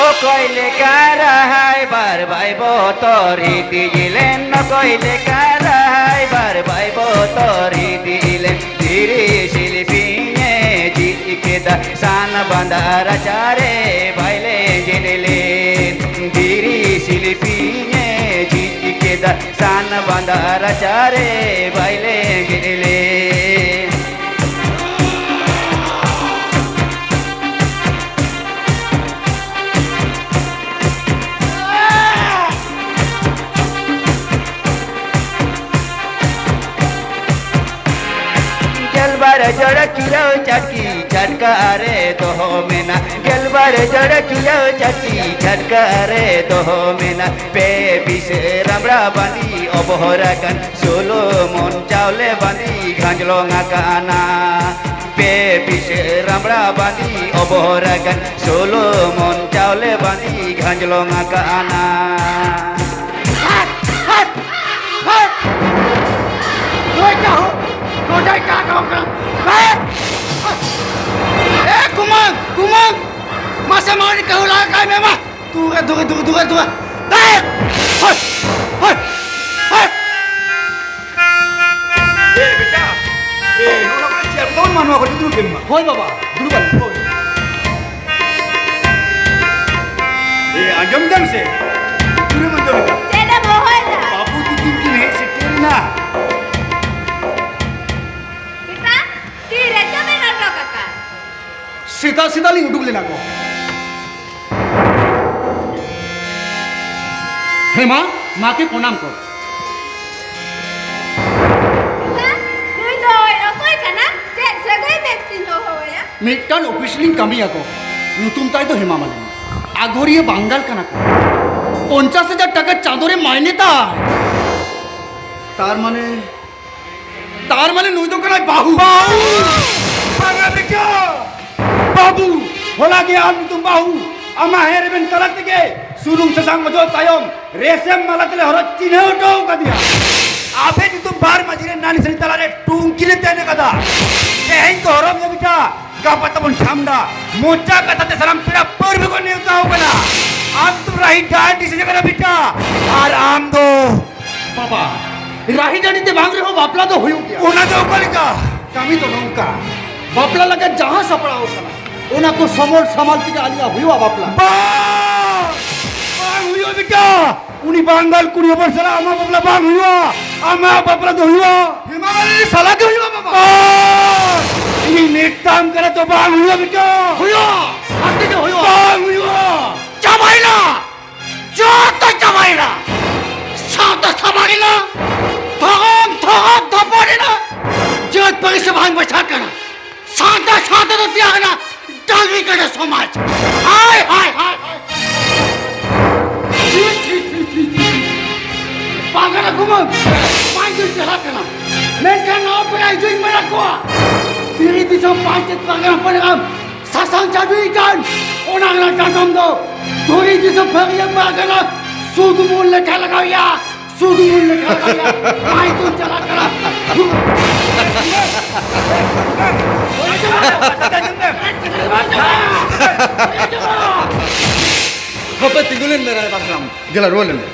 ᱚᱠᱚᱭ ᱞᱮᱠᱟ ᱨᱟᱦᱟᱭ ᱵᱟᱨ ᱵᱟᱭ ᱵᱚᱛᱚᱨ ᱤᱫᱤ ᱞᱮᱱ, ᱚᱠᱚᱭ ᱞᱮᱠᱟ ᱨᱟᱦᱟᱭ ᱵᱟᱨ ᱵᱟᱭ ᱵᱚᱛᱚᱨ ᱤᱫᱤ ᱞᱮᱱ, ᱫᱷᱤᱨᱤ ᱥᱤᱞᱯᱤᱧᱮ ᱡᱷᱤᱡ ᱠᱮᱫᱟ, ᱥᱟᱱ ᱵᱟᱸᱫᱟ ᱨᱟᱪᱟᱨᱮ ᱵᱟᱭ ᱞᱮᱸᱡᱮᱫ ᱞᱮᱱ᱾ ᱫᱷᱤᱨᱤ ᱥᱤᱞᱯᱤᱧᱮ ᱡᱷᱤᱡ ᱠᱮᱫᱟ, ᱥᱟᱱ ᱵᱟᱸᱫᱟ ᱨᱟᱪᱟᱨᱮ ᱵᱟᱭ ᱞᱮᱸᱡᱮᱫ ᱞᱮᱱ᱾ ᱜᱮᱞᱵᱟᱨ ᱡᱚᱲ ᱠᱤᱨᱟᱹᱣ ᱪᱟᱹᱴᱠᱤ ᱪᱷᱟᱴᱠᱟ ᱨᱮ ᱫᱚᱦᱚ ᱢᱮᱱᱟᱜ, ᱜᱮᱞᱵᱟᱨ ᱡᱚᱲ ᱠᱤᱨᱟᱹᱣ ᱪᱟᱹᱴᱠᱤ ᱪᱷᱟᱴᱠᱟ ᱨᱮ ᱫᱚᱦᱚ ᱢᱮᱱᱟᱜ, ᱯᱮ ᱯᱤᱥ ᱨᱟᱢᱲᱟ ᱵᱟᱸᱫᱤ ᱚᱵᱚᱦᱚᱨ ᱟᱠᱟᱱ, ᱥᱳᱞᱳ ᱢᱚᱱ ᱪᱟᱣᱞᱮ ᱵᱟᱸᱫᱤ ᱜᱷᱟᱸᱡᱽᱞᱚᱝ ᱟᱠᱟᱱᱟ᱾ ᱯᱮ ᱯᱤᱥ ᱨᱟᱢᱲᱟ ᱵᱟᱸᱫᱤ ᱚᱵᱚᱦᱚᱨ ᱟᱠᱟᱱ, ᱥᱳᱞᱳ ᱢᱚᱱ ᱪᱟᱣᱞᱮ ᱵᱟᱸᱫᱤ ᱜᱷᱟᱸᱡᱽᱞᱚᱝ ᱟᱠᱟᱱᱟ᱾ ᱦᱟᱴ! ᱦᱟᱴ! ᱦᱟᱴ! ᱱᱚᱰᱮ ᱠᱟ ᱦᱚ-, ᱱᱚᱰᱮ ᱠᱟ ᱠᱟᱢ ᱠᱟᱱᱟ? ᱦᱟᱴ! ᱮ ᱠᱩᱢᱟᱹᱝ! ᱠᱩᱢᱟᱹᱝ! ᱢᱟᱥᱮ ᱢᱟ ᱩᱱᱤ ᱠᱟᱹᱦᱩ ᱞᱟᱜᱟ ᱠᱟᱭ ᱢᱮ ᱢᱟ! ᱫᱩᱨᱮ, ᱫᱩᱨᱮ, ᱫᱩᱨᱮ, ᱫᱩᱨᱮ, ᱫᱩᱨᱮ! ᱦᱟᱴ! ᱦᱟᱴ! ᱦᱟᱴ! ᱮ ᱵᱮᱴᱟ, ᱮ, ᱱᱚᱣᱟ ᱠᱚᱨᱮ ᱪᱮᱭᱟᱨ ᱠᱚ ᱛᱟᱵᱚᱱ ᱢᱟ, ᱱᱚᱣᱟ ᱠᱚᱨᱮ ᱫᱩᱲᱩᱵ ᱵᱮᱱ ᱢᱟ᱾ ᱦᱳᱭ ᱵᱟᱵᱟ, ᱫᱩᱲᱩᱵ ᱟᱞᱤᱧ, ᱦᱳᱭ᱾ ᱮ, ᱟᱸᱡᱚᱢ ᱫᱟᱢ ᱥᱮ? ᱯᱩᱨᱟᱹᱢ ᱟᱸᱡᱚᱢ ᱮᱫᱟ? ᱪᱮᱫ ᱮᱢ ᱦᱚᱦᱚᱭᱮᱫᱟ? ᱵᱟᱹᱵᱩ ᱛᱤᱠᱤᱱ ᱠᱤᱱ ᱦᱮᱡ ᱥᱮᱴᱮᱨ ᱮᱱᱟ᱾ ᱥᱮᱛᱟ, ᱛᱤᱨᱮ ᱪᱚ ᱵᱮᱱ ᱚᱰᱚᱠ ᱟᱠᱟᱱ? ᱥᱮᱛᱟᱜ ᱥᱮᱛᱟᱜ ᱞᱤᱧ ᱩᱰᱩᱠ ᱞᱮᱱᱟ ᱠᱚ᱾ ᱦᱮᱸ ᱢᱟ, ᱢᱟ ᱠᱮ ᱯᱨᱚᱱᱟᱢ ᱠᱚ᱾ ᱥᱮᱛᱟ, ᱱᱩᱭ ᱫᱚᱭ ᱚᱠᱚᱭ ᱠᱟᱱᱟ? ᱪᱮᱫ ᱥᱟᱹᱜᱟᱹᱭ ᱛᱮ ᱛᱤᱧ ᱦᱚᱦᱚᱣᱟᱭᱟ? ᱢᱤᱫᱴᱟᱝ ᱚᱯᱷᱤᱥ ᱞᱤᱧ ᱠᱟᱹᱢᱤᱭᱟᱠᱚ, ᱧᱩᱛᱩᱢ ᱛᱟᱭ ᱫᱚ ᱦᱮᱢᱟ ᱢᱟᱞᱤᱱᱤ᱾ ᱟᱜᱷᱚᱨᱤᱭᱟᱹ ᱵᱟᱝᱜᱟᱞ ᱠᱟᱱᱟ ᱠᱚ᱾ ᱯᱚᱧᱪᱟᱥ ᱦᱟᱡᱟᱨ ᱴᱟᱠᱟ ᱪᱟᱸᱫᱳ ᱨᱮ ᱢᱟᱭᱱᱮ ᱛᱟᱭ᱾ ᱛᱟᱨ ᱢᱟᱱᱮ, ᱛᱟᱨ ᱢᱟᱱᱮ ᱱᱩᱭ ᱫᱚ ᱠᱟᱱᱟᱭ ᱵᱟᱹᱦᱩ᱾ ᱵᱟᱹᱦᱩ! ᱵᱟᱝᱟ ᱵᱮᱴᱟ! ᱵᱟᱹᱵᱩ, ᱦᱚᱞᱟ ᱜᱮ ᱟᱢ ᱧᱩᱛᱩᱢ ᱵᱟᱹᱦᱩ ᱟᱢᱟᱜ ᱦᱮᱸ ᱨᱮᱵᱮᱱ ᱛᱟᱞᱟ ᱛᱮᱜᱮ ᱥᱩᱱᱩᱢ ᱥᱟᱥᱟᱝ ᱚᱡᱚᱜ ᱛᱟᱭᱚᱢ ᱨᱮᱥᱮᱢ ᱢᱟᱞᱟ ᱛᱮᱞᱮ ᱦᱚᱨᱚᱜ ᱪᱤᱱᱦᱟᱹᱣ ᱦᱚᱴᱚ ᱠᱟᱫᱮᱭᱟ᱾ ᱟᱯᱮ ᱧᱩᱛᱩᱢ ᱵᱟᱨ ᱢᱟᱹᱡᱷᱤ ᱨᱮ ᱱᱟᱹᱱᱤ ᱥᱟᱹᱱᱤ ᱛᱟᱞᱟᱨᱮ ᱴᱩᱝᱠᱤ ᱞᱮ ᱛᱮᱱ ᱠᱟᱫᱟ᱾ ᱛᱮᱦᱮᱧ ᱠᱚ ᱦᱚᱨᱚᱜ ᱢᱮᱭᱟ ᱵᱮᱴᱟ, ᱜᱟᱯᱟ ᱛᱟᱵᱚᱱ ᱪᱷᱟᱢᱰᱟ᱾ ᱢᱚᱪᱟ ᱠᱟᱛᱷᱟ ᱛᱮ ᱥᱟᱱᱟᱢ ᱯᱮᱲᱟ ᱯᱟᱹᱨᱵᱷᱟᱹ ᱠᱚ ᱱᱮᱣᱛᱟ ᱟᱠᱟᱱᱟ᱾ ᱟᱢ ᱫᱚ ᱨᱟᱦᱤ ᱰᱟᱱᱰᱤ ᱥᱮᱡ ᱠᱟᱱᱟ ᱵᱮᱴᱟ, ᱟᱨ ᱟᱢ ᱫᱚ ᱵᱟᱵᱟ, ᱨᱟᱦᱤ ᱰᱟᱹᱰᱤ ᱛᱮ ᱵᱟᱝ ᱨᱮᱦᱚᱸ ᱵᱟᱯᱞᱟ ᱫᱚ ᱦᱩᱭᱩᱜ ᱜᱮᱭᱟ᱾ ᱚᱱᱟ ᱫᱚ ᱚᱠᱟ ᱞᱮᱠᱟ? ᱠᱟᱹᱢᱤ ᱫᱚ ᱱᱚᱝᱠᱟ, ᱵᱟᱯᱞᱟ ᱞᱟᱹᱜᱤᱫ ᱡᱟᱦᱟᱸ ᱥᱟᱯᱲᱟᱣ ᱠᱟᱱᱟ, ᱚᱱᱟ ᱠᱚ ᱥᱚᱢᱚᱞ ᱥᱟᱢᱟᱞ ᱛᱮᱜᱮ ᱟᱹᱞᱤᱧᱟᱜ ᱦᱩᱭᱩᱜᱼᱟ ᱵᱟᱯᱞᱟ᱾ ᱵᱟᱝ! ᱵᱟᱝ ᱦᱩᱭᱩᱜᱼᱟ ᱵᱮᱴᱟ! ᱩᱱᱤ ᱵᱟᱝᱜᱟᱞ ᱠᱩᱲᱤ ᱦᱚᱯᱚᱱ ᱥᱟᱞᱟᱜ ᱟᱢᱟᱜ ᱵᱟᱯᱞᱟ ᱵᱟᱝ ᱦᱩᱭᱩᱜᱼᱟ! ᱟᱢᱟᱜ ᱵᱟᱯᱞᱟ ᱫᱚ ᱦᱩᱭᱩᱜᱼᱟ! ᱦᱮᱢᱟ ᱢᱟᱞᱤᱱᱤ ᱥᱟᱞᱟᱜ ᱜᱮ ᱦᱩᱭᱩᱜᱼᱟ ᱵᱟᱵᱟ! ᱵᱟᱝ! ᱤᱧᱤᱧ ᱢᱮᱛᱟᱢ ᱠᱟᱱᱟ ᱛᱚ, ᱵᱟᱝ ᱦᱩᱭᱩᱜᱼᱟ ᱵᱮᱴᱟ! ᱦᱩᱭᱩᱜᱼᱟ! ᱟᱡ ᱛᱮᱜᱮ ᱦᱩᱭᱩᱜᱼᱟ! ᱵᱟᱝ ᱦᱩᱭᱩᱜᱼᱟ! ᱪᱟᱵᱟᱭᱮᱱᱟ! ᱡᱚᱛᱚ ᱪᱟᱵᱟᱭᱮᱱᱟ᱾ ᱥᱟᱶᱛᱟ ᱥᱟᱢᱟᱝ ᱮᱱᱟ, ᱫᱷᱚᱨᱚᱢ ᱫᱷᱚᱨᱚᱢ ᱫᱷᱚᱯᱚᱲ ᱮᱱᱟ᱾ ᱡᱟᱹᱛ ᱯᱟᱹᱨᱤᱥ ᱥᱮ ᱵᱟᱝ ᱵᱟᱪᱷᱟᱜ ᱠᱟᱱᱟ᱾ ᱥᱟᱶᱛᱟ ᱥᱟᱶᱛᱟ ᱫᱚ ᱛᱮᱭᱟᱨ ᱮᱱᱟ ᱰᱟᱹᱝᱨᱤ ᱠᱟᱰᱟ ᱥᱚᱢᱟᱡᱽ᱾ ᱦᱟᱭ, ᱦᱟᱭ, ᱦᱟᱭ, ᱦᱟᱭ᱾ ᱪᱷᱤ, ᱪᱷᱤ, ᱪᱷᱤ, ᱪᱷᱤ, ᱪᱷᱤ᱾ ᱵᱟᱝ ᱠᱟᱱᱟ ᱠᱩᱢᱟᱹᱝ᱾ ᱵᱟᱝ ᱪᱟᱞᱟᱜ ᱠᱟᱱᱟ᱾ ᱢᱮᱱᱠᱷᱟᱱ ᱱᱚᱣᱟ ᱯᱮᱲᱟ ᱦᱤᱡᱩᱜ ᱤᱧ ᱢᱮᱱᱟᱜ ᱠᱚᱣᱟ᱾ ᱫᱷᱤᱨᱤ ᱫᱤᱥᱚᱢ ᱯᱟᱧᱪᱮᱛ ᱯᱟᱨᱜᱟᱱᱟ ᱯᱟᱞᱮ ᱟᱢ ᱥᱟᱥᱟᱝ ᱪᱟᱹᱰᱩᱭ ᱠᱟᱱ ᱚᱱᱟ ᱨᱮᱱᱟᱜ ᱪᱟᱛᱚᱢ ᱫᱚ ᱫᱷᱩᱲᱤ ᱫᱤᱥᱚᱢ ᱵᱷᱟᱹᱜᱤᱭᱟᱹ ᱯᱟᱨᱜᱟᱱᱟ ᱥᱩᱫᱷ ᱢᱩᱞ ᱞᱮᱠᱷᱟ ᱞᱟᱜᱟᱣ ᱭᱟ, ᱥᱩᱫᱷ ᱢᱩᱞ ᱞᱮᱠᱷᱟ ᱞᱟᱜᱟᱣ ᱭᱟ᱾ ᱢᱟᱭ ᱛᱚ ᱪᱟᱞᱟᱜ ᱠᱟᱱᱟ᱾ ᱦᱟᱯᱮ ᱛᱤᱸᱜᱩ ᱞᱮᱱ ᱢᱮ ᱨᱟᱭᱵᱟᱨ ᱦᱟᱲᱟᱢ, ᱫᱮᱞᱟ ᱨᱩᱣᱟᱹᱲ ᱞᱮᱱ ᱢᱮ᱾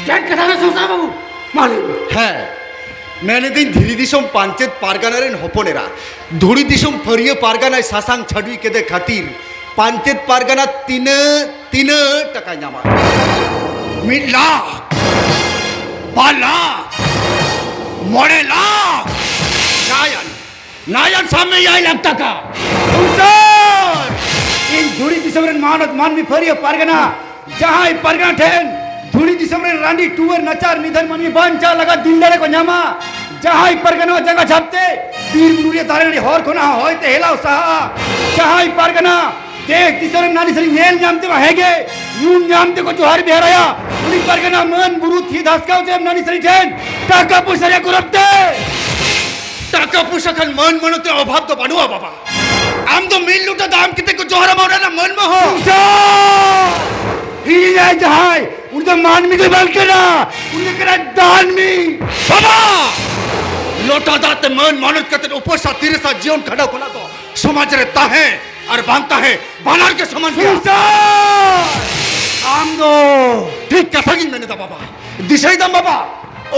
ᱪᱮᱫ ᱠᱟᱛᱷᱟ ᱨᱮ ᱥᱚᱝᱥᱟᱨ ᱵᱟᱹᱵᱩ? ᱢᱟ ᱞᱟᱹᱭ ᱢᱮ᱾ ᱦᱮᱸ, ᱢᱮᱱᱮᱫᱟᱹᱧ ᱫᱷᱤᱨᱤ ᱫᱤᱥᱚᱢ ᱯᱟᱧᱪᱮᱛ ᱯᱟᱨᱜᱟᱱᱟ ᱨᱮᱱ ᱦᱚᱯᱚᱱ ᱮᱨᱟ ᱫᱷᱩᱲᱤ ᱫᱤᱥᱚᱢ ᱯᱷᱟᱹᱨᱤᱭᱟᱹ ᱯᱟᱨᱜᱟᱱᱟᱭ ᱥᱟᱥᱟᱝ ᱪᱷᱟᱹᱰᱩᱭ ᱠᱮᱫᱮ ᱠᱷᱟᱹᱛᱤᱨ ᱯᱟᱧᱪᱮᱛ ᱯᱟᱨᱜᱟᱱᱟ ᱛᱤᱱᱟᱹᱜ, ᱛᱤᱱᱟᱹᱜ ᱴᱟᱠᱟ ᱧᱟᱢᱟ? ᱢᱤᱫ ᱞᱟᱠᱷ, ᱵᱟᱨ ᱞᱟᱠᱷ, ᱢᱚᱬᱮ ᱞᱟᱠᱷ᱾ ᱱᱟᱭᱟᱱ, ᱱᱟᱭᱟᱱ ᱥᱟᱢᱱᱮ ᱮᱭᱟᱭ ᱞᱟᱠᱷ ᱴᱟᱠᱟ᱾ ᱥᱚᱝᱥᱟᱨ! ᱤᱧ ᱫᱷᱩᱲᱤ ᱫᱤᱥᱚᱢ ᱨᱮᱱ ᱢᱟᱱᱚᱛ ᱢᱟᱹᱱᱢᱤ ᱯᱷᱟᱹᱨᱤᱭᱟᱹ ᱯᱟᱨᱜᱟᱱᱟ ᱡᱟᱦᱟᱸᱭ ᱯᱟᱨᱜᱟᱱᱟ ᱴᱷᱮᱱ ᱫᱷᱩᱲᱤ ᱫᱤᱥᱚᱢ ᱨᱮᱱ ᱨᱟᱺᱰᱤ ᱴᱩᱣᱟᱹᱨ ᱱᱟᱪᱟᱨ ᱱᱤᱫᱷᱟᱱ ᱢᱟᱹᱱᱢᱤ ᱵᱟᱧᱪᱟᱣ ᱞᱟᱜᱟ ᱫᱤᱞ ᱫᱟᱲᱮ ᱠᱚ ᱧᱟᱢᱟ, ᱡᱟᱦᱟᱸᱭ ᱯᱟᱨᱜᱟᱱᱟ ᱡᱟᱸᱜᱟ ᱡᱷᱟᱯᱛᱮ ᱵᱤᱨ ᱵᱩᱨᱩ ᱨᱮ ᱫᱟᱨᱮ ᱱᱟᱹᱲᱤ ᱦᱚᱨ ᱠᱷᱚᱱᱟᱜ ᱦᱚᱸ ᱦᱚᱭ ᱛᱮ ᱦᱮᱞᱟᱣ ᱥᱟᱦᱟᱜᱼᱟ, ᱡᱟᱦᱟᱸᱭ ᱯᱟᱨᱜᱟᱱᱟ ᱫᱮᱥ ᱫᱤᱥᱚᱢ ᱨᱮᱱ ᱱᱟᱹᱱᱤ ᱥᱟᱹᱨᱤ ᱧᱮᱞ ᱧᱟᱢ ᱛᱮᱢᱟ ᱦᱮᱸᱜᱮ ᱧᱩᱢ ᱧᱟᱢ ᱛᱮᱠᱚ ᱡᱚᱦᱟᱨ ᱵᱮᱦᱟᱨᱟᱭᱟ, ᱩᱱᱤ ᱯᱟᱨᱜᱟᱱᱟ ᱢᱟᱹᱱ ᱵᱩᱨᱩ ᱛᱷᱤ ᱫᱷᱟᱥᱠᱟᱣ ᱛᱮ ᱱᱟᱹᱱᱤ ᱥᱟᱹᱨᱤ ᱴᱷᱮᱱ ᱴᱟᱠᱟ ᱯᱚᱭᱥᱟ ᱨᱮᱭᱟᱜ ᱜᱚᱨᱚᱵ ᱛᱮ ᱴᱟᱠᱟ ᱯᱚᱭᱥᱟ ᱠᱷᱟᱱ ᱢᱟᱹᱱ ᱢᱟᱹᱱᱚᱛ ᱨᱮ ᱚᱵᱷᱟᱵ ᱫᱚ ᱵᱟᱹᱱᱩᱜᱼᱟ ᱵᱟᱵᱟ᱾ ᱟᱢ ᱫᱚ ᱢᱤᱫ ᱞᱚᱴᱟ ᱫᱟᱜ ᱮᱢ ᱠᱟᱛᱮ ᱠᱚ ᱡᱚᱦᱟᱨᱟᱢᱟ, ᱚᱱᱟ ᱨᱮᱱᱟᱜ ᱢᱟᱹᱱ ᱢᱚᱦᱚ᱾ ᱥᱚᱝᱥᱟᱨ! ᱦᱤᱲᱤᱧᱟᱭ ᱡᱟᱦᱟᱸᱭ, ᱩᱱᱤ ᱫᱚ ᱢᱟᱹᱱᱢᱤ ᱫᱚ ᱵᱟᱝ ᱠᱟᱱᱟ, ᱩᱱᱤ ᱫᱚ ᱠᱟᱱᱟᱭ ᱫᱟᱹᱱᱢᱤ᱾ ᱵᱟᱵᱟ! ᱞᱚᱴᱟ ᱫᱟᱜ ᱛᱮ ᱢᱟᱹᱱ ᱢᱟᱹᱱᱚᱛ ᱠᱟᱛᱮ ᱩᱯᱟᱹᱥᱟ ᱛᱤᱨᱤᱥᱟ ᱡᱤᱭᱚᱱ ᱠᱷᱟᱸᱰᱟᱣ ᱠᱷᱚᱱᱟᱜ ᱫᱚ ᱥᱚᱢᱟᱡᱽ ᱨᱮ ᱛᱟᱦᱮᱸ ᱟᱨ ᱵᱟᱝ ᱛᱟᱦᱮᱸ ᱵᱟᱱᱟᱨ ᱜᱮ ᱥᱚᱢᱟᱱ ᱜᱮᱭᱟ᱾ ᱥᱚᱝᱥᱟᱨ! ᱟᱢ ᱫᱚ ᱴᱷᱤᱠ ᱠᱟᱛᱷᱟ ᱜᱤᱧ ᱢᱮᱱ ᱮᱫᱟ ᱵᱟᱵᱟ᱾ ᱫᱤᱥᱟᱹᱭ ᱫᱟᱢ ᱵᱟᱵᱟ,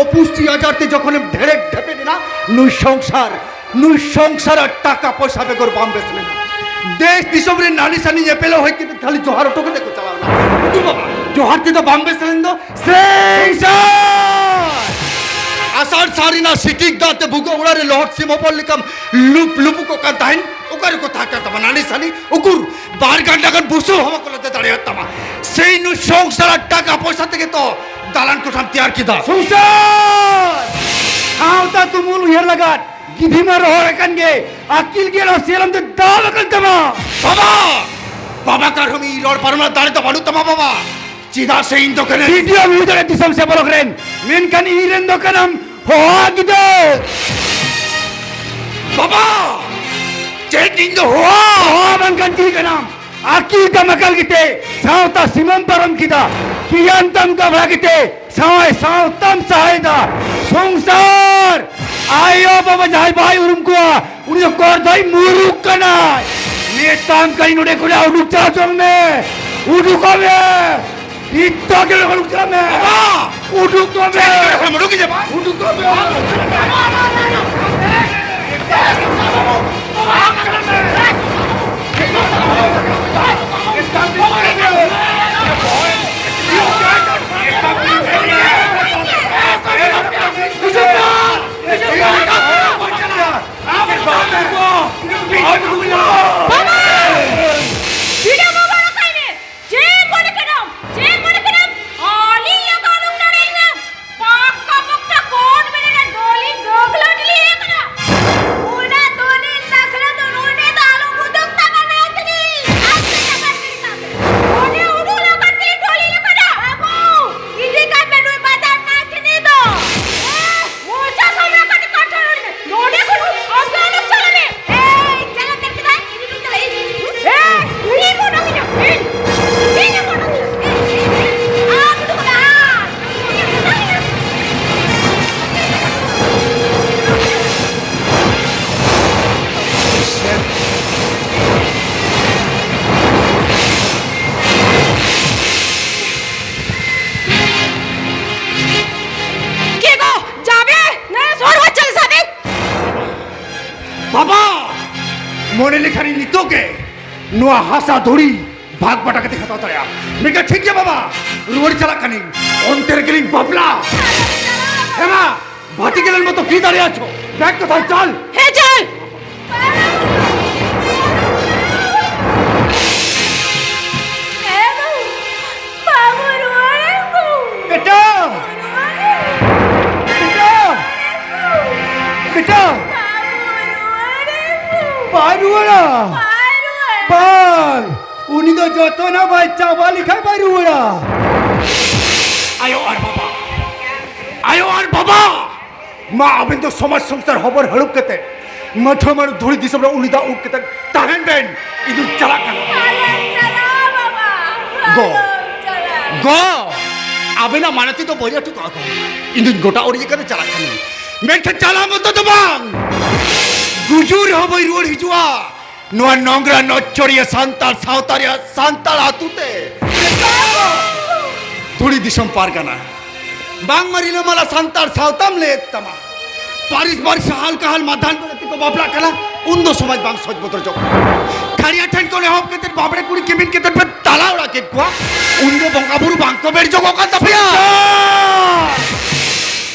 ᱚᱯᱩᱥᱴᱤ ᱟᱡᱟᱨ ᱛᱮ ᱡᱚᱠᱷᱚᱱᱮᱢ ᱰᱷᱮᱲᱮᱠ ᱰᱷᱮᱯᱮᱫ ᱮᱱᱟ, ᱱᱩᱭ ᱥᱚᱝᱥᱟᱨ, ᱱᱩᱭ ᱥᱚᱝᱥᱟᱨ ᱟᱨ ᱴᱟᱠᱟ ᱯᱚᱭᱥᱟ ᱵᱮᱜᱚᱨ ᱵᱟᱢ ᱵᱮᱥ ᱞᱮᱱᱟ᱾ ᱫᱮᱥ ᱫᱤᱥᱚᱢ ᱨᱮ ᱱᱟᱹᱱᱤ ᱥᱟᱹᱱᱤ ᱧᱮᱯᱮᱞᱚᱜ ᱦᱮᱡ ᱠᱟᱛᱮ ᱠᱷᱟᱹᱞᱤ ᱡᱚᱦᱟᱨ ᱦᱚᱴᱚ ᱠᱟᱛᱮ ᱠᱚ ᱪᱟᱞᱟᱣ ᱮᱱᱟ᱾ ᱩᱫᱩ ᱵᱟᱵᱟ, ᱡᱚᱦᱟᱨ ᱛᱮᱫᱚ ᱵᱟᱢ ᱵᱮᱥ ᱞᱮᱱ ᱫᱚ᱾ ᱥᱮ ᱥᱚᱝᱥᱟᱨ! ᱟᱥᱟᱲ ᱥᱟᱱ ᱨᱮᱱᱟᱜ ᱥᱤᱴᱤᱠ ᱫᱟᱜ ᱛᱮ ᱵᱷᱩᱜᱟᱹᱜ ᱚᱲᱟᱜ ᱨᱮ ᱞᱚᱦᱚᱫ ᱥᱤᱢ ᱦᱚᱯᱚᱱ ᱞᱮᱠᱟᱢ ᱞᱩᱯ ᱞᱩᱯᱩ ᱠᱚᱜ ᱠᱟᱱ ᱛᱟᱦᱮᱸᱱ᱾ ᱚᱠᱟ ᱨᱮᱠᱚ ᱛᱟᱦᱮᱸ ᱠᱟᱱ ᱛᱟᱢᱟ ᱱᱟᱹᱱᱤ ᱥᱟᱹᱱᱤ? ᱩᱠᱩᱨ ᱵᱟᱨ ᱜᱷᱟᱱᱴᱟ ᱜᱟᱱ ᱵᱩᱥᱩᱵ ᱦᱚᱸ ᱵᱟᱠᱚ ᱞᱟᱫᱮ ᱫᱟᱲᱮᱭᱟᱫ ᱛᱟᱢᱟ᱾ ᱥᱮᱭ ᱱᱩᱭ ᱥᱚᱝᱥᱟᱨ ᱟᱨ ᱴᱟᱠᱟ ᱯᱚᱭᱥᱟ ᱛᱮᱜᱮ ᱛᱚ ᱫᱟᱞᱟᱱ ᱠᱚᱴᱷᱟᱢ ᱛᱮᱭᱟᱨ ᱠᱮᱫᱟ᱾ ᱥᱚᱝᱥᱟᱨ! ᱥᱟᱶᱛᱟ ᱛᱩᱢᱩᱞ ᱩᱭᱦᱟᱹᱨ ᱞᱟᱜᱟᱫ ᱜᱤᱫᱷᱤᱢᱟ ᱨᱚᱦᱚᱲ ᱟᱠᱟᱱ ᱜᱮ, ᱟᱹᱠᱤᱞ ᱜᱮ ᱱᱚᱣᱟ ᱥᱮᱞᱚᱢ ᱛᱮ ᱫᱟᱞ ᱟᱠᱟᱱ ᱛᱟᱢᱟ᱾ ᱵᱟᱵᱟ! ᱵᱟᱵᱟ ᱠᱟᱨᱦᱚᱸ ᱤᱧ ᱨᱚᱲ ᱯᱟᱨᱚᱢ ᱨᱮᱱᱟᱜ ᱫᱟᱲᱮ ᱫᱚ ᱵᱟᱹᱱᱩᱜ ᱛᱟᱢᱟ ᱵᱟᱵᱟ᱾ ᱪᱮᱫᱟᱜ ᱥᱮ ᱤᱧ ᱫᱚ ᱠᱟᱹᱱᱟᱹᱧ ᱵᱤᱰᱤᱭᱳ ᱦᱩᱭ ᱫᱟᱲᱮ ᱫᱤᱥᱚᱢ ᱥᱮ ᱵᱞᱚᱠ ᱨᱮᱱ, ᱢᱮᱱᱠᱷᱟᱱ ᱤᱧ ᱨᱮᱱ ᱫᱚ ᱠᱟᱱᱟᱢ ᱦᱚᱦᱟ ᱜᱤᱫᱟᱹᱨ᱾ ᱵᱟᱵᱟ! ᱪᱮᱫ ᱤᱧ ᱫᱚ ᱦᱚᱦᱟ? ᱦᱚᱦᱟ ᱵᱟᱝᱠᱷᱟᱱ ᱪᱤᱞᱤ ᱠᱟᱱᱟᱢ? ᱟᱹᱠᱤᱞ ᱛᱟᱢ ᱟᱠᱟᱞ ᱜᱮᱛᱮ ᱥᱟᱶᱛᱟ ᱥᱤᱢᱟᱹᱢ ᱯᱟᱨᱚᱢ ᱠᱮᱫᱟ, ᱜᱮᱭᱟᱱ ᱛᱟᱢ ᱜᱟᱵᱷᱲᱟ ᱜᱮᱛᱮ ᱥᱟᱶᱟᱭ ᱥᱟᱶᱛᱟᱢ ᱥᱟᱦᱟᱭᱮᱫᱟ᱾ ᱥᱚᱝᱥᱟᱨ ᱟᱭᱳ ᱵᱟᱵᱟ ᱡᱟᱦᱟᱸᱭ ᱵᱟᱭ ᱩᱨᱩᱢ ᱠᱚᱣᱟ, ᱩᱱᱤ ᱫᱚ ᱠᱚᱨᱫᱚᱭ ᱢᱩᱨᱩᱠ ᱠᱟᱱᱟᱭ᱾ ᱢᱮᱛᱟᱢ ᱠᱟᱹᱱᱟᱹᱧ ᱱᱚᱰᱮ ᱠᱷᱚᱱᱟᱜ ᱩᱰᱩᱠ ᱪᱟᱞᱟᱣ ᱦᱚᱪᱚᱱ ᱢᱮ, ᱩᱰᱩᱠᱚᱜ ᱢᱮ, ᱱᱤᱛᱚᱜ ᱜᱮ ᱱᱚᱰᱮ ᱠᱷᱚᱱ ᱩᱰᱩᱠ ᱪᱟᱞᱟᱜ ᱢᱮ᱾ ᱵᱟᱵᱟ! ᱩᱰᱩᱠᱚᱜ ᱢᱮ, ᱪᱮᱫ ᱱᱚᱰᱮ ᱠᱷᱚᱱ ᱩᱰᱩᱠ ᱜᱮ ᱵᱟᱝ? ᱩᱰᱩᱠᱚᱜ ᱢᱮ᱾ ᱱᱚᱣᱟ ᱦᱟᱥᱟ ᱫᱷᱩᱲᱤ ᱵᱷᱟᱜᱽ ᱵᱟᱴᱟ ᱠᱟᱛᱮ ᱦᱟᱛᱟᱣ ᱫᱟᱲᱮᱭᱟᱜᱼᱟ᱾ ᱢᱮᱱᱠᱷᱟᱱ ᱴᱷᱤᱠ ᱜᱮᱭᱟ ᱵᱟᱵᱟ, ᱨᱩᱣᱟᱹᱲ ᱪᱟᱞᱟᱜ ᱠᱟᱹᱱᱟᱹᱧ, ᱚᱱᱛᱮ ᱨᱮᱜᱮᱞᱤᱧ ᱵᱟᱯᱞᱟ᱾ ᱦᱮᱸ ᱢᱟ, ᱵᱷᱟᱹᱴᱤ ᱜᱮᱞᱮᱱ ᱢᱚᱛᱚ ᱯᱷᱤ ᱫᱟᱲᱮᱭᱟᱜ ᱪᱚ᱾ ᱵᱮᱜᱽ ᱠᱚ ᱛᱟᱦᱮᱸ ᱪᱟᱞ᱾ ᱦᱮᱸ, ᱪᱟᱞ᱾ ᱵᱟᱹᱵᱩ, ᱨᱩᱣᱟᱹᱲ ᱟᱹᱜᱩ᱾ ᱵᱮᱴᱟ! ᱨᱩᱣᱟᱹᱲ ᱟᱹᱜᱩ᱾ ᱵᱮᱴᱟ! ᱵᱮᱴᱟ! ᱵᱟᱹᱵᱩ, ᱨᱩᱣᱟᱹᱲ ᱟᱹᱜᱩ᱾ ᱵᱟᱭ ᱨᱩᱣᱟᱹᱲᱟ᱾ ᱵᱟᱭ ᱨᱩᱣᱟᱹᱲᱟ᱾ ᱵᱟᱝ! ᱩᱱᱤ ᱫᱚ ᱡᱚᱛᱚᱱᱟᱜ ᱵᱟᱭ ᱪᱟᱵᱟ ᱞᱮᱠᱷᱟᱱ ᱵᱟᱭ ᱨᱩᱣᱟᱹᱲᱟ᱾ ᱟᱭᱳ ᱟᱨ ᱵᱟᱵᱟ! ᱟᱭᱳ ᱟᱨ ᱵᱟᱵᱟ! ᱢᱟ, ᱟᱵᱮᱱ ᱫᱚ ᱥᱚᱢᱟᱡᱽ ᱥᱚᱝᱥᱟᱨ ᱦᱚᱵᱚᱨ ᱦᱟᱹᱲᱩᱵ ᱠᱟᱛᱮ, ᱢᱟᱹᱴᱷᱩᱣᱟᱹ ᱢᱟᱹᱱᱩ ᱫᱷᱩᱲᱤ ᱫᱤᱥᱚᱢ ᱨᱮ ᱩᱱᱤ ᱫᱟᱜ ᱩᱰ ᱠᱟᱛᱮ ᱛᱟᱦᱮᱱ ᱵᱮᱱ᱾ ᱤᱧ ᱫᱩᱧ ᱪᱟᱞᱟᱜ ᱠᱟᱱᱟ᱾ ᱟᱞᱚᱢ ᱪᱟᱞᱟᱜᱼᱟ, ᱵᱟᱵᱟ᱾ ᱜᱚ᱾ ᱟᱞᱚᱢ ᱪᱟᱞᱟᱜᱼᱟ᱾ ᱜᱚ! ᱟᱵᱮᱱᱟᱜ ᱢᱟᱱᱚᱛᱤ ᱫᱚ ᱵᱟᱹᱧ ᱟᱹᱴᱩ ᱠᱟᱜᱼᱟ ᱜᱚ᱾ ᱤᱧ ᱫᱩᱧ ᱜᱚᱴᱟ ᱩᱰᱤᱡ ᱠᱟᱱᱟ, ᱪᱟᱞᱟᱜ ᱠᱟᱹᱱᱟᱹᱧ᱾ ᱢᱮᱱᱠᱷᱟᱱ ᱪᱟᱞᱟᱣ ᱢᱚᱛᱚ ᱫᱚ ᱵᱟᱝ, ᱜᱩᱡᱩᱜ ᱨᱮᱦᱚᱸ ᱵᱟᱹᱧ ᱨᱩᱣᱟᱹᱲ ᱦᱤᱡᱩᱜᱼᱟ᱾ ᱱᱚᱣᱟ ᱱᱚᱝᱨᱟ ᱱᱚᱪᱪᱚᱲᱤᱭᱟᱹ ᱥᱟᱱᱛᱟᱲ ᱥᱟᱶᱛᱟ ᱨᱮᱭᱟᱜ ᱥᱟᱱᱛᱟᱲ ᱟᱹᱛᱩ ᱛᱮ ᱫᱷᱩᱲᱤ ᱫᱤᱥᱚᱢ ᱯᱟᱨᱜᱟᱱᱟ᱾ ᱵᱟᱝᱢᱟ ᱨᱤᱞᱟᱹᱢᱟᱞᱟ ᱥᱟᱱᱛᱟᱲ ᱥᱟᱶᱛᱟᱢ ᱞᱟᱹᱭᱮᱫ ᱛᱟᱢᱟ, ᱯᱟᱹᱨᱤᱥ ᱯᱟᱹᱨᱤᱥ ᱦᱟᱞ ᱠᱟᱦᱟᱞ ᱢᱟᱫᱷᱟᱱ ᱵᱮᱲᱟ ᱛᱮᱠᱚ ᱵᱟᱯᱞᱟᱜ ᱠᱟᱱᱟ, ᱩᱱ ᱫᱚ ᱥᱚᱢᱟᱡᱽ ᱵᱟᱝ ᱥᱚᱡᱽ ᱵᱚᱫᱚᱞ ᱡᱚᱜ ᱠᱟᱱᱟ᱾ ᱠᱷᱟᱲᱤᱭᱟ ᱴᱷᱮᱱ ᱠᱷᱚᱱ ᱮᱦᱚᱵ ᱠᱟᱛᱮ ᱵᱟᱵᱲᱮ ᱠᱩᱲᱤ ᱠᱤᱢᱤᱱ ᱠᱟᱛᱮ ᱯᱮ ᱛᱟᱞᱟ ᱚᱲᱟᱜ ᱠᱮᱫ ᱠᱚᱣᱟ, ᱩᱱ ᱫᱚ ᱵᱚᱸᱜᱟ ᱵᱩᱨᱩ ᱵᱟᱝ ᱠᱚ ᱵᱮᱲ ᱡᱚᱜᱚᱜ ᱠᱟᱱ ᱛᱟᱯᱮᱭᱟ᱾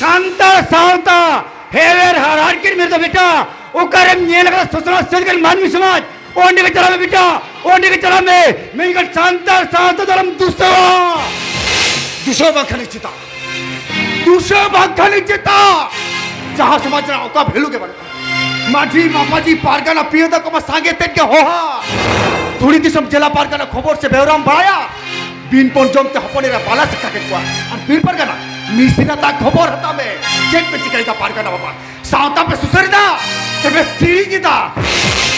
ᱥᱟᱱᱛᱟᱲ ᱥᱟᱶᱛᱟ ᱦᱮᱣᱮᱨ ᱦᱟᱨᱦᱟᱲ ᱠᱤᱱ ᱢᱮᱨᱫᱟ ᱵᱮᱴᱟ, ᱚᱠᱟᱨᱮᱢ ᱧᱮᱞ ᱟᱠᱟᱫᱟ ᱥᱚᱥᱱᱚᱜ ᱥᱟᱹᱛ ᱠᱟᱱ ᱢᱟᱹᱱᱢᱤ ᱥᱚᱢᱟᱡᱽ? ᱚᱸᱰᱮ ᱜᱮ ᱪᱟᱞᱟᱜ ᱢᱮ ᱵᱮᱴᱟ, ᱚᱸᱰᱮ ᱜᱮ ᱪᱟᱞᱟᱜ ᱢᱮ᱾ ᱢᱮᱱᱠᱷᱟᱱ ᱥᱟᱱᱛᱟᱲ ᱥᱟᱶᱛᱟ ᱫᱚ ᱟᱞᱚᱢ ᱫᱩᱥᱟᱹᱣᱟ᱾ ᱫᱩᱥᱟᱹᱣ ᱵᱟᱝᱠᱷᱟᱱ ᱪᱮᱛᱟ, ᱫᱩᱥᱟᱹᱣ ᱵᱟᱝᱠᱷᱟᱱ ᱪᱮᱛᱟ, ᱡᱟᱦᱟᱸ ᱥᱚᱢᱟᱡᱽ ᱨᱮᱱᱟᱜ ᱚᱠᱟ ᱵᱷᱮᱞᱩ ᱜᱮ ᱵᱟᱹᱱᱩᱜᱼᱟ᱾ ᱢᱟᱹᱡᱷᱤ ᱢᱟᱯᱟᱡᱷᱤ ᱯᱟᱨᱜᱟᱱᱟ ᱯᱤᱭᱟᱹ ᱛᱟᱠᱚ ᱢᱟ ᱥᱟᱸᱜᱮ ᱛᱮᱫ ᱜᱮ ᱦᱚᱦᱟ᱾ ᱫᱷᱩᱲᱤ ᱫᱤᱥᱚᱢ ᱡᱮᱞᱟ ᱯᱟᱨᱜᱟᱱᱟ ᱠᱷᱚᱵᱚᱨ ᱥᱮ ᱵᱮᱣᱨᱟᱢ ᱵᱟᱲᱟᱭᱟ? ᱵᱤᱱ ᱯᱚᱱ ᱡᱚᱢ ᱛᱮ ᱦᱚᱯᱚᱱ ᱮᱨᱟ ᱵᱟᱞᱟ ᱥᱤᱠᱟ ᱠᱮᱫ ᱠᱚᱣᱟ᱾ ᱟᱨ ᱵᱤᱨ ᱯᱟᱨᱜᱟᱱᱟ ᱢᱤᱥᱤᱨᱟ ᱛᱟ ᱠᱷᱚᱵᱚᱨ ᱦᱟᱛᱟᱣ ᱢᱮ᱾ ᱪᱮᱫ ᱯᱮ ᱪᱤᱠᱟᱹᱭᱮᱫᱟ ᱯᱟᱨᱜᱟᱱᱟ ᱵᱟᱵᱟ? ᱥᱟᱶᱛᱟ ᱯᱮ ᱥᱩᱥᱟᱹᱨ ᱮᱫᱟ ᱥᱮ ᱯᱮ ᱥᱤᱲᱤᱡ ᱮᱫᱟ?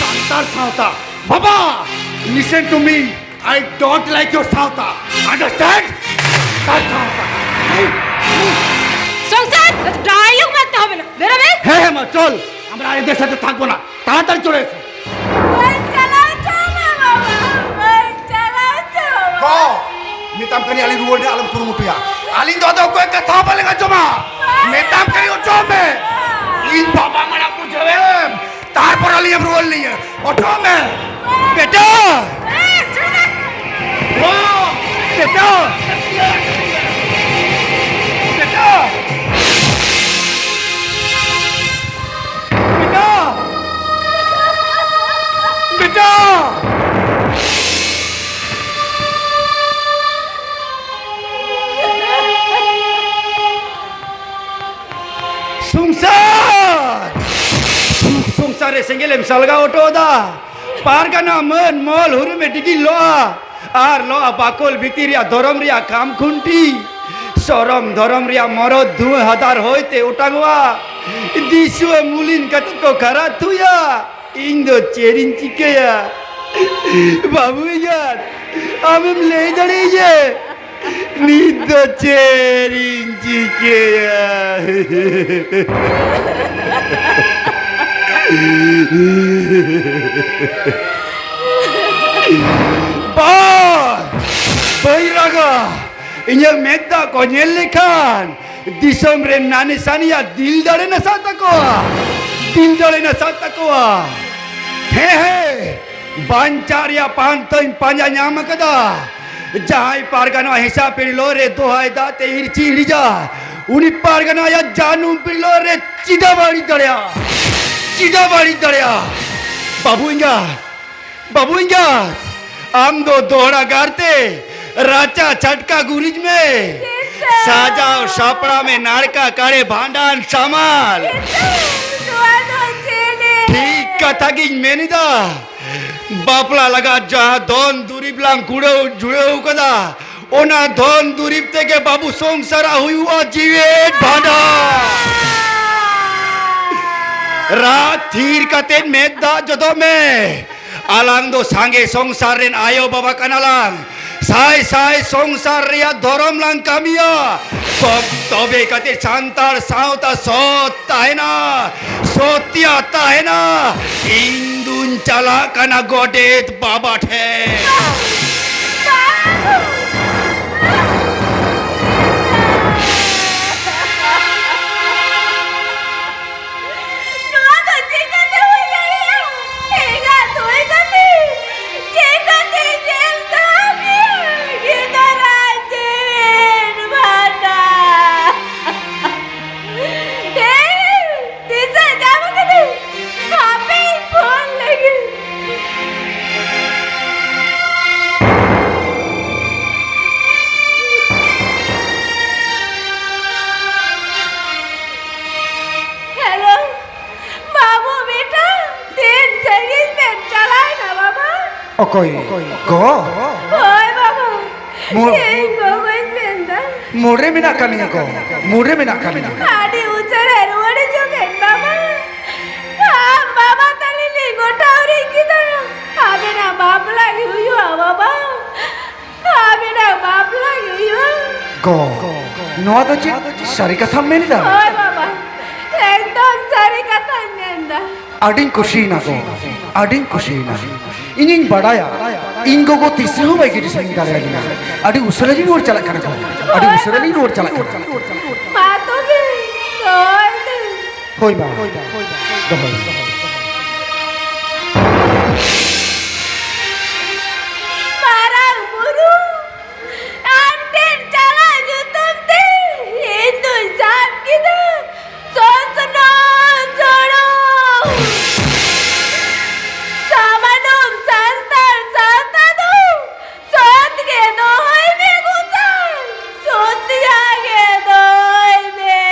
ᱥᱟᱱᱛᱟᱲ ᱥᱟᱶᱛᱟ ᱵᱟᱵᱟ, listen to me, I don't like your ᱥᱟᱶᱛᱟ, understand? ᱥᱟᱶᱛᱟ᱾ সংসার, ডায়লগ মারতে হবে না, বেরোবে। হ্যাঁ হ্যাঁ মা, চল, আমরা আর এদের সাথে থাকবো না, তাড়াতাড়ি চলে এসো। ᱵᱟᱹᱧ ᱪᱟᱞᱟᱣ ᱦᱚᱪᱚ ᱟᱢᱟ ᱵᱟᱵᱟ, ᱵᱟᱹᱧ ᱪᱟᱞᱟᱣ ᱦᱚᱪᱚ ᱟᱢᱟ᱾ ᱜᱚ, ᱢᱮᱛᱟᱢ ᱠᱟᱹᱱᱟᱹᱧ ᱟᱞᱮ ᱨᱩᱣᱟᱹᱲ ᱨᱮ ᱟᱞᱚᱢ ᱠᱩᱨᱩᱢᱩᱴᱩᱭᱟ᱾ ᱟᱹᱞᱤᱧ ᱫᱚ ᱟᱫᱚ ᱚᱠᱚᱭ ᱠᱟᱛᱷᱟ ᱦᱚᱸ ᱵᱟᱞᱤᱧ ᱟᱸᱡᱚᱢᱟ᱾ ᱢᱮᱛᱟᱢ ᱠᱟᱹᱱᱟᱹᱧ ᱚᱪᱚᱜ ᱢᱮ᱾ ᱤᱧ ᱵᱟᱵᱟ ᱢᱟᱲᱟᱝ ᱵᱩᱡᱷᱟᱹᱣᱮᱢ, ᱛᱟᱨᱯᱚᱨ ᱟᱹᱞᱤᱧᱮᱢ ᱨᱩᱣᱟᱹᱲ ᱞᱤᱧᱟ᱾ ᱚᱪᱚᱜ ᱢᱮ᱾ ᱵᱮᱴᱟ! ᱵᱮᱴᱟ! ᱵᱮᱴᱟ! ᱵᱮᱴᱟ! ᱵᱮᱴᱟ! ᱥᱚᱝᱥᱟᱨ! ᱥᱚᱝᱥᱟᱨ ᱨᱮ ᱥᱮᱸᱜᱮᱞ ᱮᱢ ᱥᱟᱞᱜᱟᱣ ᱦᱚᱴᱚ ᱟᱫᱟ᱾ ᱯᱟᱨᱜᱟᱱᱟ ᱢᱟᱹᱱ ᱢᱚᱞ ᱦᱩᱨᱩᱢᱮ ᱰᱤᱜᱤ ᱞᱚᱜᱼᱟ᱾ ᱟᱨ ᱞᱚᱜᱼᱟ ᱵᱟᱠᱚᱞ ᱵᱷᱤᱛᱤᱨ ᱨᱮᱭᱟᱜ ᱫᱷᱚᱨᱚᱢ ᱨᱮᱭᱟᱜ ᱠᱟᱢ ᱠᱷᱩᱱᱴᱤ᱾ ᱥᱚᱨᱚᱢ ᱫᱷᱚᱨᱚᱢ ᱨᱮᱭᱟᱜ ᱢᱚᱨᱚᱫ ᱫᱷᱩᱣᱟᱹ ᱦᱟᱫᱟᱨ ᱦᱚᱭᱛᱮ ᱚᱴᱟᱝᱚᱜᱼᱟ᱾ ᱫᱤᱥᱩᱣᱟᱹ ᱢᱩᱞᱤᱱ ᱠᱟᱛᱮ ᱠᱚ ᱠᱷᱟᱨᱟ ᱛᱷᱩᱭᱟ᱾ ᱤᱧ ᱫᱚ ᱪᱮᱫ ᱤᱧ ᱪᱤᱠᱟᱹᱭᱟ? ᱵᱟᱹᱵᱩ ᱮᱸᱜᱟᱛ, ᱟᱢᱮᱢ ᱞᱟᱹᱭ ᱫᱟᱲᱮᱭᱟᱹᱧᱟᱹ? ᱱᱤᱛ ᱫᱚ ᱪᱮᱫ ᱤᱧ ᱪᱤᱠᱟᱹᱭᱟ? ᱵᱟᱝ! ᱵᱟᱹᱧ ᱨᱟᱜᱟ᱾ ᱤᱧᱟᱹᱜ ᱢᱮᱫ ᱫᱟᱜ ᱠᱚ ᱧᱮᱞ ᱞᱮᱠᱷᱟᱱ ᱫᱤᱥᱚᱢ ᱨᱮᱱ ᱱᱟᱹᱱᱤ ᱥᱟᱹᱱᱤᱭᱟᱜ ᱫᱤᱞ ᱫᱟᱲᱮ ᱱᱟᱥᱟᱜ ᱛᱟᱠᱚᱣᱟ᱾ ᱫᱤᱞ ᱫᱟᱲᱮ ᱱᱟᱥᱟᱜ ᱛᱟᱠᱚᱣᱟ᱾ ᱦᱮᱸ, ᱦᱮᱸ, ᱵᱟᱧᱪᱟᱜ ᱨᱮᱭᱟᱜ ᱯᱟᱱᱛᱷᱟᱧ ᱯᱟᱸᱡᱟ ᱧᱟᱢ ᱟᱠᱟᱫᱟ᱾ ᱡᱟᱦᱟᱸᱭ ᱯᱟᱨᱜᱟᱱᱟ ᱦᱤᱥᱟᱹ ᱯᱤᱲᱞᱚ ᱨᱮ ᱫᱚᱦᱟᱭ ᱫᱟᱜ ᱛᱮ ᱤᱨᱪᱤ ᱤᱲᱤᱡᱟ, ᱩᱱᱤ ᱯᱟᱨᱜᱟᱱᱟ ᱟᱭᱟᱜ ᱡᱟᱹᱱᱩᱢ ᱯᱤᱲᱞᱚ ᱨᱮ ᱪᱮᱫᱟᱜ ᱵᱟᱹᱲᱤᱡ ᱫᱟᱲᱮᱭᱟᱜᱼᱟ? ᱪᱮᱫᱟᱜ ᱵᱟᱹᱲᱤᱡ ᱫᱟᱲᱮᱭᱟᱜᱼᱟ? ᱵᱟᱹᱵᱩ ᱮᱸᱜᱟᱛ, ᱵᱟᱹᱵᱩ ᱮᱸᱜᱟᱛ, ᱟᱢ ᱫᱚ ᱫᱚᱦᱲᱟ ᱜᱟᱨᱛᱮ ᱨᱟᱪᱟ ᱪᱷᱟᱴᱠᱟ ᱜᱩᱨᱤᱡ ᱢᱮ᱾ ᱪᱮᱫ? ᱥᱟᱡᱟᱣ ᱥᱟᱯᱲᱟᱣ ᱢᱮ ᱱᱟᱲᱠᱟ ᱠᱟᱲᱮ ᱵᱷᱟᱸᱰᱟᱱ ᱥᱟᱢᱟᱱ᱾ ᱪᱮᱫ? ᱱᱚᱣᱟ ᱫᱚ ᱪᱮᱫ? ᱴᱷᱤᱠ ᱠᱟᱛᱷᱟ ᱜᱤᱧ ᱢᱮᱱ ᱮᱫᱟ᱾ ᱵᱟᱯᱞᱟ ᱞᱟᱜᱟᱫ ᱡᱟᱦᱟᱸ ᱫᱷᱚᱱ ᱫᱩᱨᱤᱵ ᱞᱟᱝ ᱠᱩᱲᱟᱹᱣ ᱡᱩᱲᱟᱹᱣ ᱠᱟᱫᱟ, ᱚᱱᱟ ᱫᱷᱚᱱ ᱫᱩᱨᱤᱵ ᱛᱮᱜᱮ ᱵᱟᱹᱵᱩ ᱥᱚᱝᱥᱟᱨᱟᱜ ᱦᱩᱭᱩᱜᱼᱟ ᱡᱤᱣᱮᱫ ᱵᱷᱟᱸᱰᱟᱱ᱾ ᱨᱟᱜ ᱛᱷᱤᱨ ᱠᱟᱛᱮ ᱢᱮᱫ ᱫᱟᱜ ᱡᱚᱫᱚᱜ ᱢᱮ᱾ ᱟᱞᱟᱝ ᱫᱚ ᱥᱟᱸᱜᱮ ᱥᱚᱝᱥᱟᱨ ᱨᱮᱱ ᱟᱭᱳ ᱵᱟᱵᱟ ᱠᱟᱱᱟᱞᱟᱝ᱾ ᱥᱟᱭ ᱥᱟᱭ ᱥᱚᱝᱥᱟᱨ ᱨᱮᱭᱟᱜ ᱫᱷᱚᱨᱚᱢ ᱞᱟᱝ ᱠᱟᱹᱢᱤᱭᱟ᱾ ᱛᱚᱵ-, ᱛᱚᱵᱮ ᱠᱟᱛᱮ ᱥᱟᱱᱛᱟᱲ ᱥᱟᱶᱛᱟ ᱥᱚᱛ ᱛᱟᱦᱮᱱᱟ, ᱥᱚᱛᱭᱟ ᱛᱟᱦᱮᱱᱟ᱾ ᱤᱧ ᱫᱩᱧ ᱪᱟᱞᱟᱜ ᱠᱟᱱᱟ ᱜᱚᱰᱮᱛ ᱵᱟᱵᱟ ᱴᱷᱮᱱ᱾ ᱱᱚᱣᱟ ᱫᱚ ᱪᱤᱠᱟᱹᱛᱮ ᱦᱩᱭ ᱫᱟᱲᱮᱭᱟᱜᱼᱟ? ᱮᱸᱜᱟᱛ ᱦᱩᱭ ᱠᱟᱛᱮ ᱚᱠᱚᱭ? ᱜᱚ? ᱦᱳᱭ ᱵᱟᱵᱟ, ᱢᱩ- ᱤᱧ ᱜᱚᱜᱚᱧ ᱢᱮᱱᱫᱟ᱾ ᱢᱩᱲ ᱨᱮ ᱢᱮᱱᱟᱜ ᱠᱟᱹᱢᱤᱭᱟ ᱜᱚ, ᱢᱩᱲ ᱨᱮ ᱢᱮᱱᱟᱜ ᱠᱟᱹᱢᱤᱭᱟ᱾ ᱟᱹᱰᱤ ᱩᱥᱟᱹᱨᱟ ᱨᱩᱣᱟᱹᱲ ᱦᱤᱡᱩᱜ ᱢᱮ ᱵᱟᱵᱟ᱾ ᱟᱢ ᱵᱟᱵᱟ ᱛᱟᱹᱞᱤᱧ ᱞᱤᱧ ᱜᱚᱴᱟ ᱩᱨᱤᱡ ᱠᱮᱫᱟ᱾ ᱟᱵᱮᱱᱟᱜ ᱵᱟᱯᱞᱟ ᱜᱮ ᱦᱩᱭᱩᱜᱼᱟ ᱵᱟᱵᱟ, ᱟᱵᱮᱱᱟᱜ ᱵᱟᱯᱞᱟ ᱜᱮ ᱦᱩᱭᱩᱜᱼᱟ᱾ ᱜᱚ, ᱱᱚᱣᱟ ᱫᱚ ᱪᱮᱫ ᱥᱟᱹᱨᱤ ᱠᱟᱛᱷᱟᱢ ᱢᱮᱱ ᱮᱫᱟ? ᱦᱳᱭ ᱵᱟᱵᱟ, ᱮᱠᱫᱚᱢ ᱥᱟᱹᱨᱤ ᱠᱟᱛᱷᱟᱧ ᱢᱮᱱᱫᱟ᱾ ᱟᱹᱰᱤᱧ ᱠᱩᱥᱤᱭᱮᱱᱟ ᱜᱚ, ᱟᱹᱰᱤᱧ ᱠᱩᱥᱤᱭᱮᱱᱟ᱾ ᱤᱧᱤᱧ ᱵᱟᱲᱟᱭᱟ, ᱤᱧ ᱜᱚᱜᱚ ᱛᱤᱥ ᱨᱮᱦᱚᱸ ᱵᱟᱭ ᱜᱤᱰᱤ ᱥᱟᱹᱨᱤᱧ ᱫᱟᱲᱮᱭᱟᱞᱤᱧᱟ᱾ ᱟᱹᱰᱤ ᱩᱥᱟᱹᱨᱟ ᱞᱤᱧ ᱨᱩᱣᱟᱹᱲ ᱪᱟᱞᱟᱜ ᱠᱟᱱᱟ ᱜᱚ, ᱟᱹᱰᱤ ᱩᱥᱟᱹᱨᱟ ᱞᱤᱧ ᱨᱩᱣᱟᱹᱲ ᱪᱟᱞᱟᱜ ᱠᱟᱱᱟ᱾ ᱢᱟ ᱛᱚᱵᱮ, ᱫᱚᱦᱚᱭ ᱫᱟᱹᱧ᱾ ᱦᱳᱭ ᱢᱟ, ᱫᱚᱦᱚᱭ ᱢᱮ᱾ ᱢᱟᱨᱟᱝ ᱵᱩᱨᱩ, ᱟᱢ ᱴᱷᱮᱱ ᱪᱟᱞᱟᱜ ᱧᱩᱛᱩᱢ ᱛᱮ ᱤᱧ ᱫᱩᱧ ᱥᱟᱵ ᱠᱮᱫᱟ ᱥᱚᱥᱱᱚ ᱥᱚᱲᱚ᱾ ᱥᱟᱢᱟᱱᱚᱢ ᱥᱟᱱᱛᱟᱲ ᱥᱟᱶᱛᱟ ᱫᱚ ᱥᱚᱛ ᱜᱮ ᱫᱚᱦᱚᱭ ᱢᱮ ᱜᱚᱸᱥᱟᱭ, ᱥᱚᱛᱭᱟ ᱜᱮ ᱫᱚᱦᱚᱭ ᱢᱮ᱾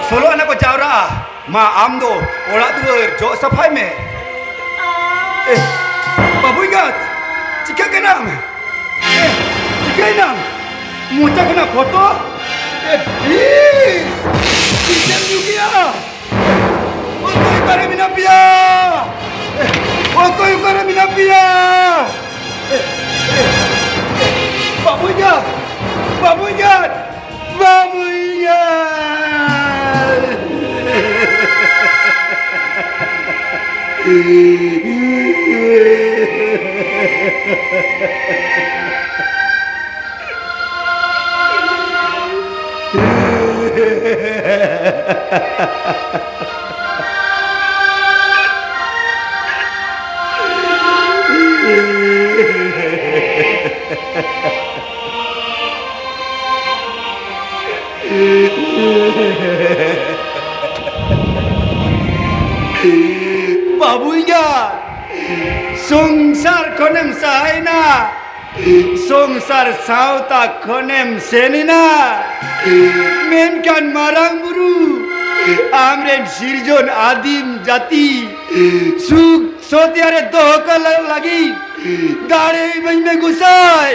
ᱥᱳᱞᱳ ᱟᱱᱟ ᱠᱚ ᱡᱟᱣᱨᱟᱜᱼᱟ᱾ ᱢᱟ, ᱟᱢ ᱫᱚ ᱚᱲᱟᱜ ᱫᱩᱣᱟᱹᱨ ᱡᱚᱜ ᱥᱟᱯᱷᱟᱭ ᱢᱮ᱾ ᱮ, ᱵᱟᱹᱵᱩ ᱮᱸᱜᱟᱛ, ᱪᱤᱠᱟᱹᱜ ᱠᱟᱱᱟᱢ? ᱮ, ᱪᱤᱠᱟᱹᱭᱮᱱᱟᱢ? ᱢᱚᱪᱟ ᱠᱷᱚᱱᱟᱜ ᱯᱷᱚᱛᱚ? ᱮ, ᱤᱥ! ᱪᱮᱫ ᱮᱢ ᱧᱩ ᱠᱮᱜᱼᱟ? ᱚᱠᱚᱭ ᱚᱠᱟᱨᱮ ᱢᱮᱱᱟᱜ ᱯᱮᱭᱟ? ᱚᱠᱚᱭ ᱚᱠᱟᱨᱮ ᱢᱮᱱᱟᱜ ᱯᱮᱭᱟ? ᱵᱟᱹᱵᱩ ᱮᱸᱜᱟᱛ! ᱵᱟᱹᱵᱩ ᱮᱸᱜᱟᱛ! ᱵᱟᱹᱵᱩ ᱮᱸᱜᱟᱛ! ᱵᱟᱹᱵᱩ ᱮᱸᱜᱟᱛ, ᱥᱚᱝᱥᱟᱨ ᱠᱷᱚᱱᱮᱢ ᱥᱟᱦᱟᱭᱮᱱᱟ, ᱥᱚᱝᱥᱟᱨ ᱥᱟᱶᱛᱟ ᱠᱷᱚᱱᱮᱢ ᱥᱮᱱ ᱮᱱᱟ, ᱢᱮᱱᱠᱷᱟᱱ ᱢᱟᱨᱟᱝ ᱵᱩᱨᱩ, ᱟᱢᱨᱮᱱ ᱥᱤᱨᱡᱚᱱ ᱟᱹᱫᱤᱢ ᱡᱟᱹᱛᱤ ᱥᱩᱠ ᱥᱚᱛᱭᱟ ᱨᱮ ᱫᱚᱦᱚ ᱠᱚ ᱞᱟ-, ᱞᱟᱹᱜᱤᱫ ᱫᱟᱲᱮ ᱤᱢᱟᱹᱧ ᱢᱮ ᱜᱚᱸᱥᱟᱭ,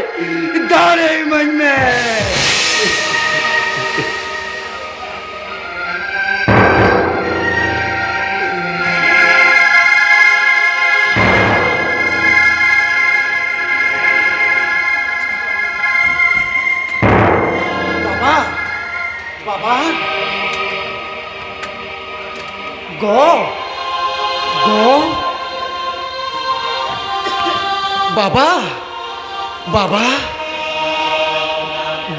ᱫᱟᱲᱮ ᱤᱢᱟᱹᱧ ᱢᱮ᱾ ᱵᱟᱵᱟ, ᱵᱟᱵᱟ᱾ ᱜᱚ! ᱜᱚ! ᱵᱟᱵᱟ! ᱵᱟᱵᱟ!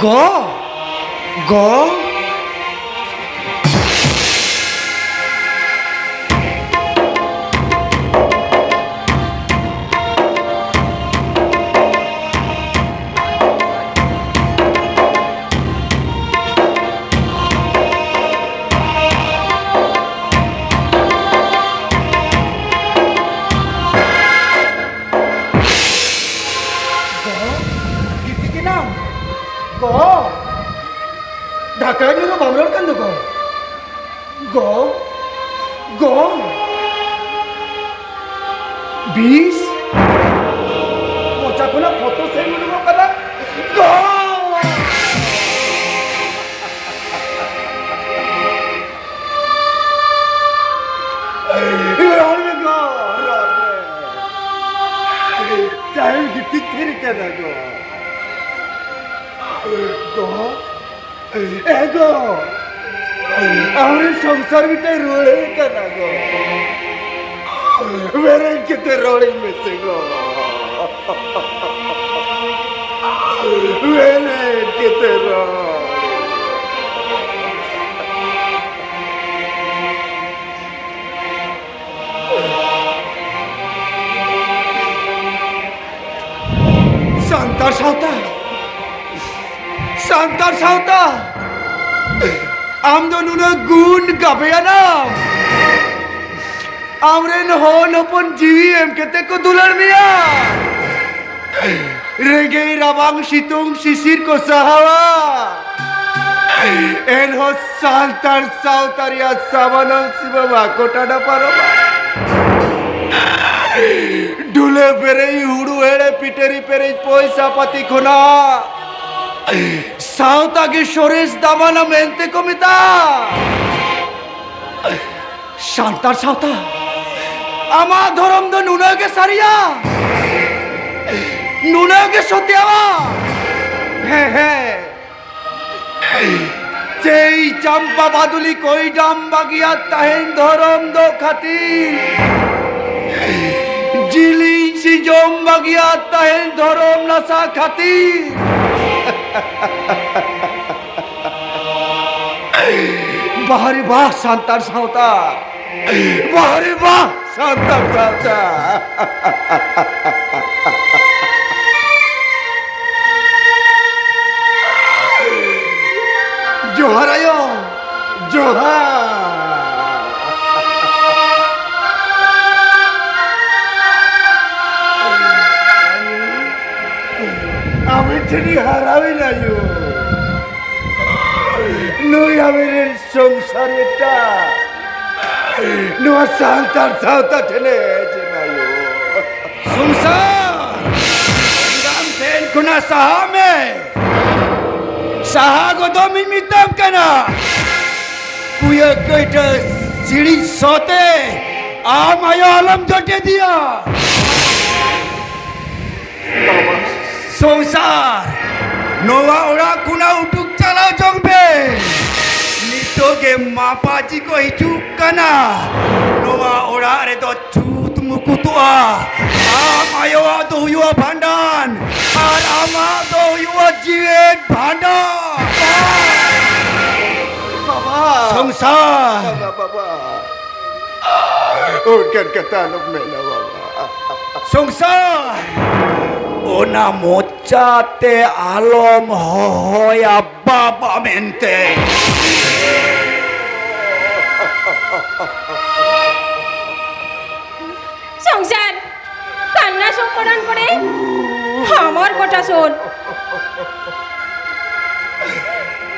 ᱜᱚ! ᱜᱚ! ᱜᱚ, ᱜᱤᱛᱤᱡ ᱮᱱᱟᱢ? ᱜᱚ, ᱰᱷᱟᱠᱟ ᱧᱩᱨᱩ ᱵᱟᱢ ᱨᱚᱲ ᱠᱟᱱ ᱫᱚ ᱜᱚ? ᱜᱚ, ᱜᱚ, ᱵᱤᱥ, ᱢᱚᱪᱟ ᱠᱷᱚᱱᱟᱜ ᱯᱷᱚᱛᱚ ᱥᱮ ᱩᱰᱩᱠᱚᱜ ᱠᱟᱱᱟ᱾ ᱜᱚ! ᱨᱚᱲ ᱢᱮ ᱜᱚ, ᱨᱚᱲ ᱢᱮ᱾ ᱛᱟᱭᱚᱢ ᱜᱤᱛᱤᱡ ᱛᱷᱤᱨ ᱠᱟᱱᱟ ᱜᱚ᱾ ᱜᱚ, ᱮ ᱜᱚ, ᱟᱢᱨᱮᱱ ᱥᱚᱝᱥᱟᱨ ᱢᱤᱫᱴᱟᱝ ᱨᱩᱣᱟᱹᱲ ᱦᱮᱡ ᱠᱟᱱᱟ ᱜᱚ᱾ ᱵᱮᱨᱮᱫ ᱠᱟᱛᱮ ᱨᱚᱲᱤᱧ ᱢᱮᱥᱮ ᱜᱚ᱾ ᱵᱮᱨᱮᱫ ᱠᱟᱛᱮ ᱨᱚᱲ᱾ ᱥᱟᱱᱛᱟᱲ ᱥᱟᱶᱛᱟ, ᱥᱟᱱᱛᱟᱲ ᱥᱟᱶᱛᱟ, ᱟᱢ ᱫᱚ ᱱᱩᱱᱟᱹᱜ ᱜᱩᱱ ᱜᱟᱵᱮᱭᱟᱱᱟᱢ, ᱟᱢᱨᱮᱱ ᱦᱚᱱ ᱦᱚᱯᱚᱱ ᱡᱤᱣᱤ ᱮᱢ ᱠᱟᱛᱮ ᱠᱚ ᱫᱩᱞᱟᱹᱲ ᱢᱮᱭᱟ᱾ ᱨᱮᱸᱜᱮᱡ ᱨᱟᱵᱟᱝ ᱥᱤᱛᱩᱝ ᱥᱤᱥᱤᱨ ᱠᱚ ᱥᱟᱦᱟᱣᱟ, ᱮᱱᱦᱚᱸ ᱥᱟᱱᱛᱟᱲ ᱥᱟᱶᱛᱟ ᱨᱮᱭᱟᱜ ᱥᱟᱢᱟᱱᱚᱢ ᱥᱤᱢᱟᱹ ᱵᱟᱠᱚ ᱴᱟᱰᱟ ᱯᱟᱨᱚᱢᱟ᱾ ᱰᱩᱞᱟᱹ ᱯᱮᱨᱮᱡ ᱦᱩᱲᱩ ᱦᱮᱲᱮ ᱯᱤᱴᱟᱹᱨᱤ ᱯᱮᱨᱮᱡ ᱯᱚᱭᱥᱟ ᱯᱟᱹᱛᱤ ᱠᱷᱚᱱᱟᱜ ᱥᱟᱶᱛᱟ ᱜᱮ ᱥᱚᱨᱮᱥ ᱫᱟᱢᱟᱱᱟ ᱢᱮᱱᱛᱮ ᱠᱚ ᱢᱮᱛᱟᱜᱼᱟ᱾ ᱥᱟᱱᱛᱟᱲ ᱥᱟᱶᱛᱟ, ᱟᱢᱟᱜ ᱫᱷᱚᱨᱚᱢ ᱫᱚ ᱱᱩᱱᱟᱹᱜ ᱜᱮ ᱥᱟᱹᱨᱤᱭᱟ, ᱱᱩᱱᱟᱹᱜ ᱜᱮ ᱥᱚᱛᱭᱟᱣᱟ᱾ ᱦᱮᱸ, ᱦᱮᱸ᱾ ᱪᱮᱭ ᱪᱟᱢᱯᱟ ᱵᱟᱫᱩᱞᱤ ᱠᱚᱭᱰᱟᱢ ᱵᱟᱹᱜᱤᱭᱟᱫ ᱛᱟᱦᱮᱱ ᱫᱷᱚᱨᱚᱢ ᱫᱚ ᱠᱷᱟᱹᱛᱤᱨ, ᱡᱤᱞᱤᱧ ᱥᱤᱡᱚᱢ ᱵᱟᱹᱜᱤᱭᱟᱫ ᱛᱟᱦᱮᱱ ᱫᱷᱚᱨᱚᱢ ᱱᱟᱥᱟ ᱠᱷᱟᱹᱛᱤᱨ᱾ ᱵᱟᱦᱨᱮ ᱵᱟᱦ ᱥᱟᱱᱛᱟᱲ ᱥᱟᱶᱛᱟ, ᱵᱟᱦᱨᱮ ᱵᱟᱦ ᱥᱟᱱᱛᱟᱲ ᱥᱟᱶᱛᱟ᱾ ᱡᱚᱦᱟᱨ ᱟᱭᱳ, ᱡᱚᱦᱟᱨ᱾ ᱟᱢ ᱴᱷᱮᱱᱤᱧ ᱦᱟᱨᱟᱣᱮᱱᱟ ᱭᱳ᱾ ᱱᱩᱭ ᱟᱢᱨᱮᱱ ᱥᱚᱝᱥᱟᱨ ᱮᱴᱟᱜ ᱱᱚᱣᱟ ᱥᱟᱱᱛᱟᱲ ᱥᱟᱶᱛᱟ ᱴᱷᱮᱱᱮ ᱦᱮᱡ ᱮᱱᱟᱭᱳ᱾ ᱥᱚᱝᱥᱟᱨ! ᱮᱸᱜᱟᱢ ᱴᱷᱮᱱ ᱠᱷᱚᱱᱟᱜ ᱥᱟᱦᱟᱜ ᱢᱮ᱾ ᱥᱟᱦᱟ ᱜᱚᱫᱚᱜ ᱢᱤᱧ ᱢᱮᱛᱟᱢ ᱠᱟᱱᱟ᱾ ᱠᱩᱭᱟᱹ ᱠᱟᱹᱭᱴᱟᱹ ᱥᱤᱲᱤᱡ ᱥᱚᱛᱮ ᱟᱢ ᱟᱭᱳ ᱟᱞᱚᱢ ᱡᱚᱴᱮᱫᱮᱭᱟ᱾ ᱥᱚᱝᱥᱟᱨ, ᱱᱚᱣᱟ ᱚᱲᱟᱜ ᱠᱷᱚᱱᱟᱜ ᱩᱰᱩᱠ ᱪᱟᱞᱟᱣ ᱡᱚᱝ ᱯᱮ᱾ ᱱᱤᱛᱚᱜ ᱜᱮ ᱢᱟᱯᱟᱡᱤ ᱠᱚ ᱦᱤᱡᱩᱜ ᱠᱟᱱᱟ᱾ ᱱᱚᱣᱟ ᱚᱲᱟᱜ ᱨᱮᱫᱚ ᱪᱷᱩᱛ ᱢᱩᱠᱩᱛᱚᱜᱼᱟ᱾ ᱟᱢ ᱟᱭᱳᱣᱟᱜ ᱫᱚ ᱦᱩᱭᱩᱜᱼᱟ ᱵᱷᱟᱸᱰᱟᱱ, ᱟᱨ ᱟᱢᱟᱜ ᱫᱚ ᱦᱩᱭᱩᱜᱼᱟ ᱡᱤᱣᱮᱫ ᱵᱷᱟᱸᱰᱟᱱ᱾ ᱵᱟᱵᱟ! ᱥᱚᱝᱥᱟᱨ! ᱵᱟᱵᱟ, ᱵᱟᱵᱟ! ᱚᱱᱠᱟᱱ ᱠᱟᱛᱷᱟ ᱟᱞᱚᱢ ᱢᱮᱱᱟ, ᱵᱟᱵᱟ᱾ ᱥᱚᱝᱥᱟᱨ! ᱚᱱᱟ ᱢᱚᱪᱟᱛᱮ ᱟᱞᱚᱢ ᱦᱚᱦᱚᱭᱟ ᱵᱟᱵᱟ ᱢᱮᱱᱛᱮ᱾ সংসার, কান্না সম্বরণ করে আমার কথা শোন।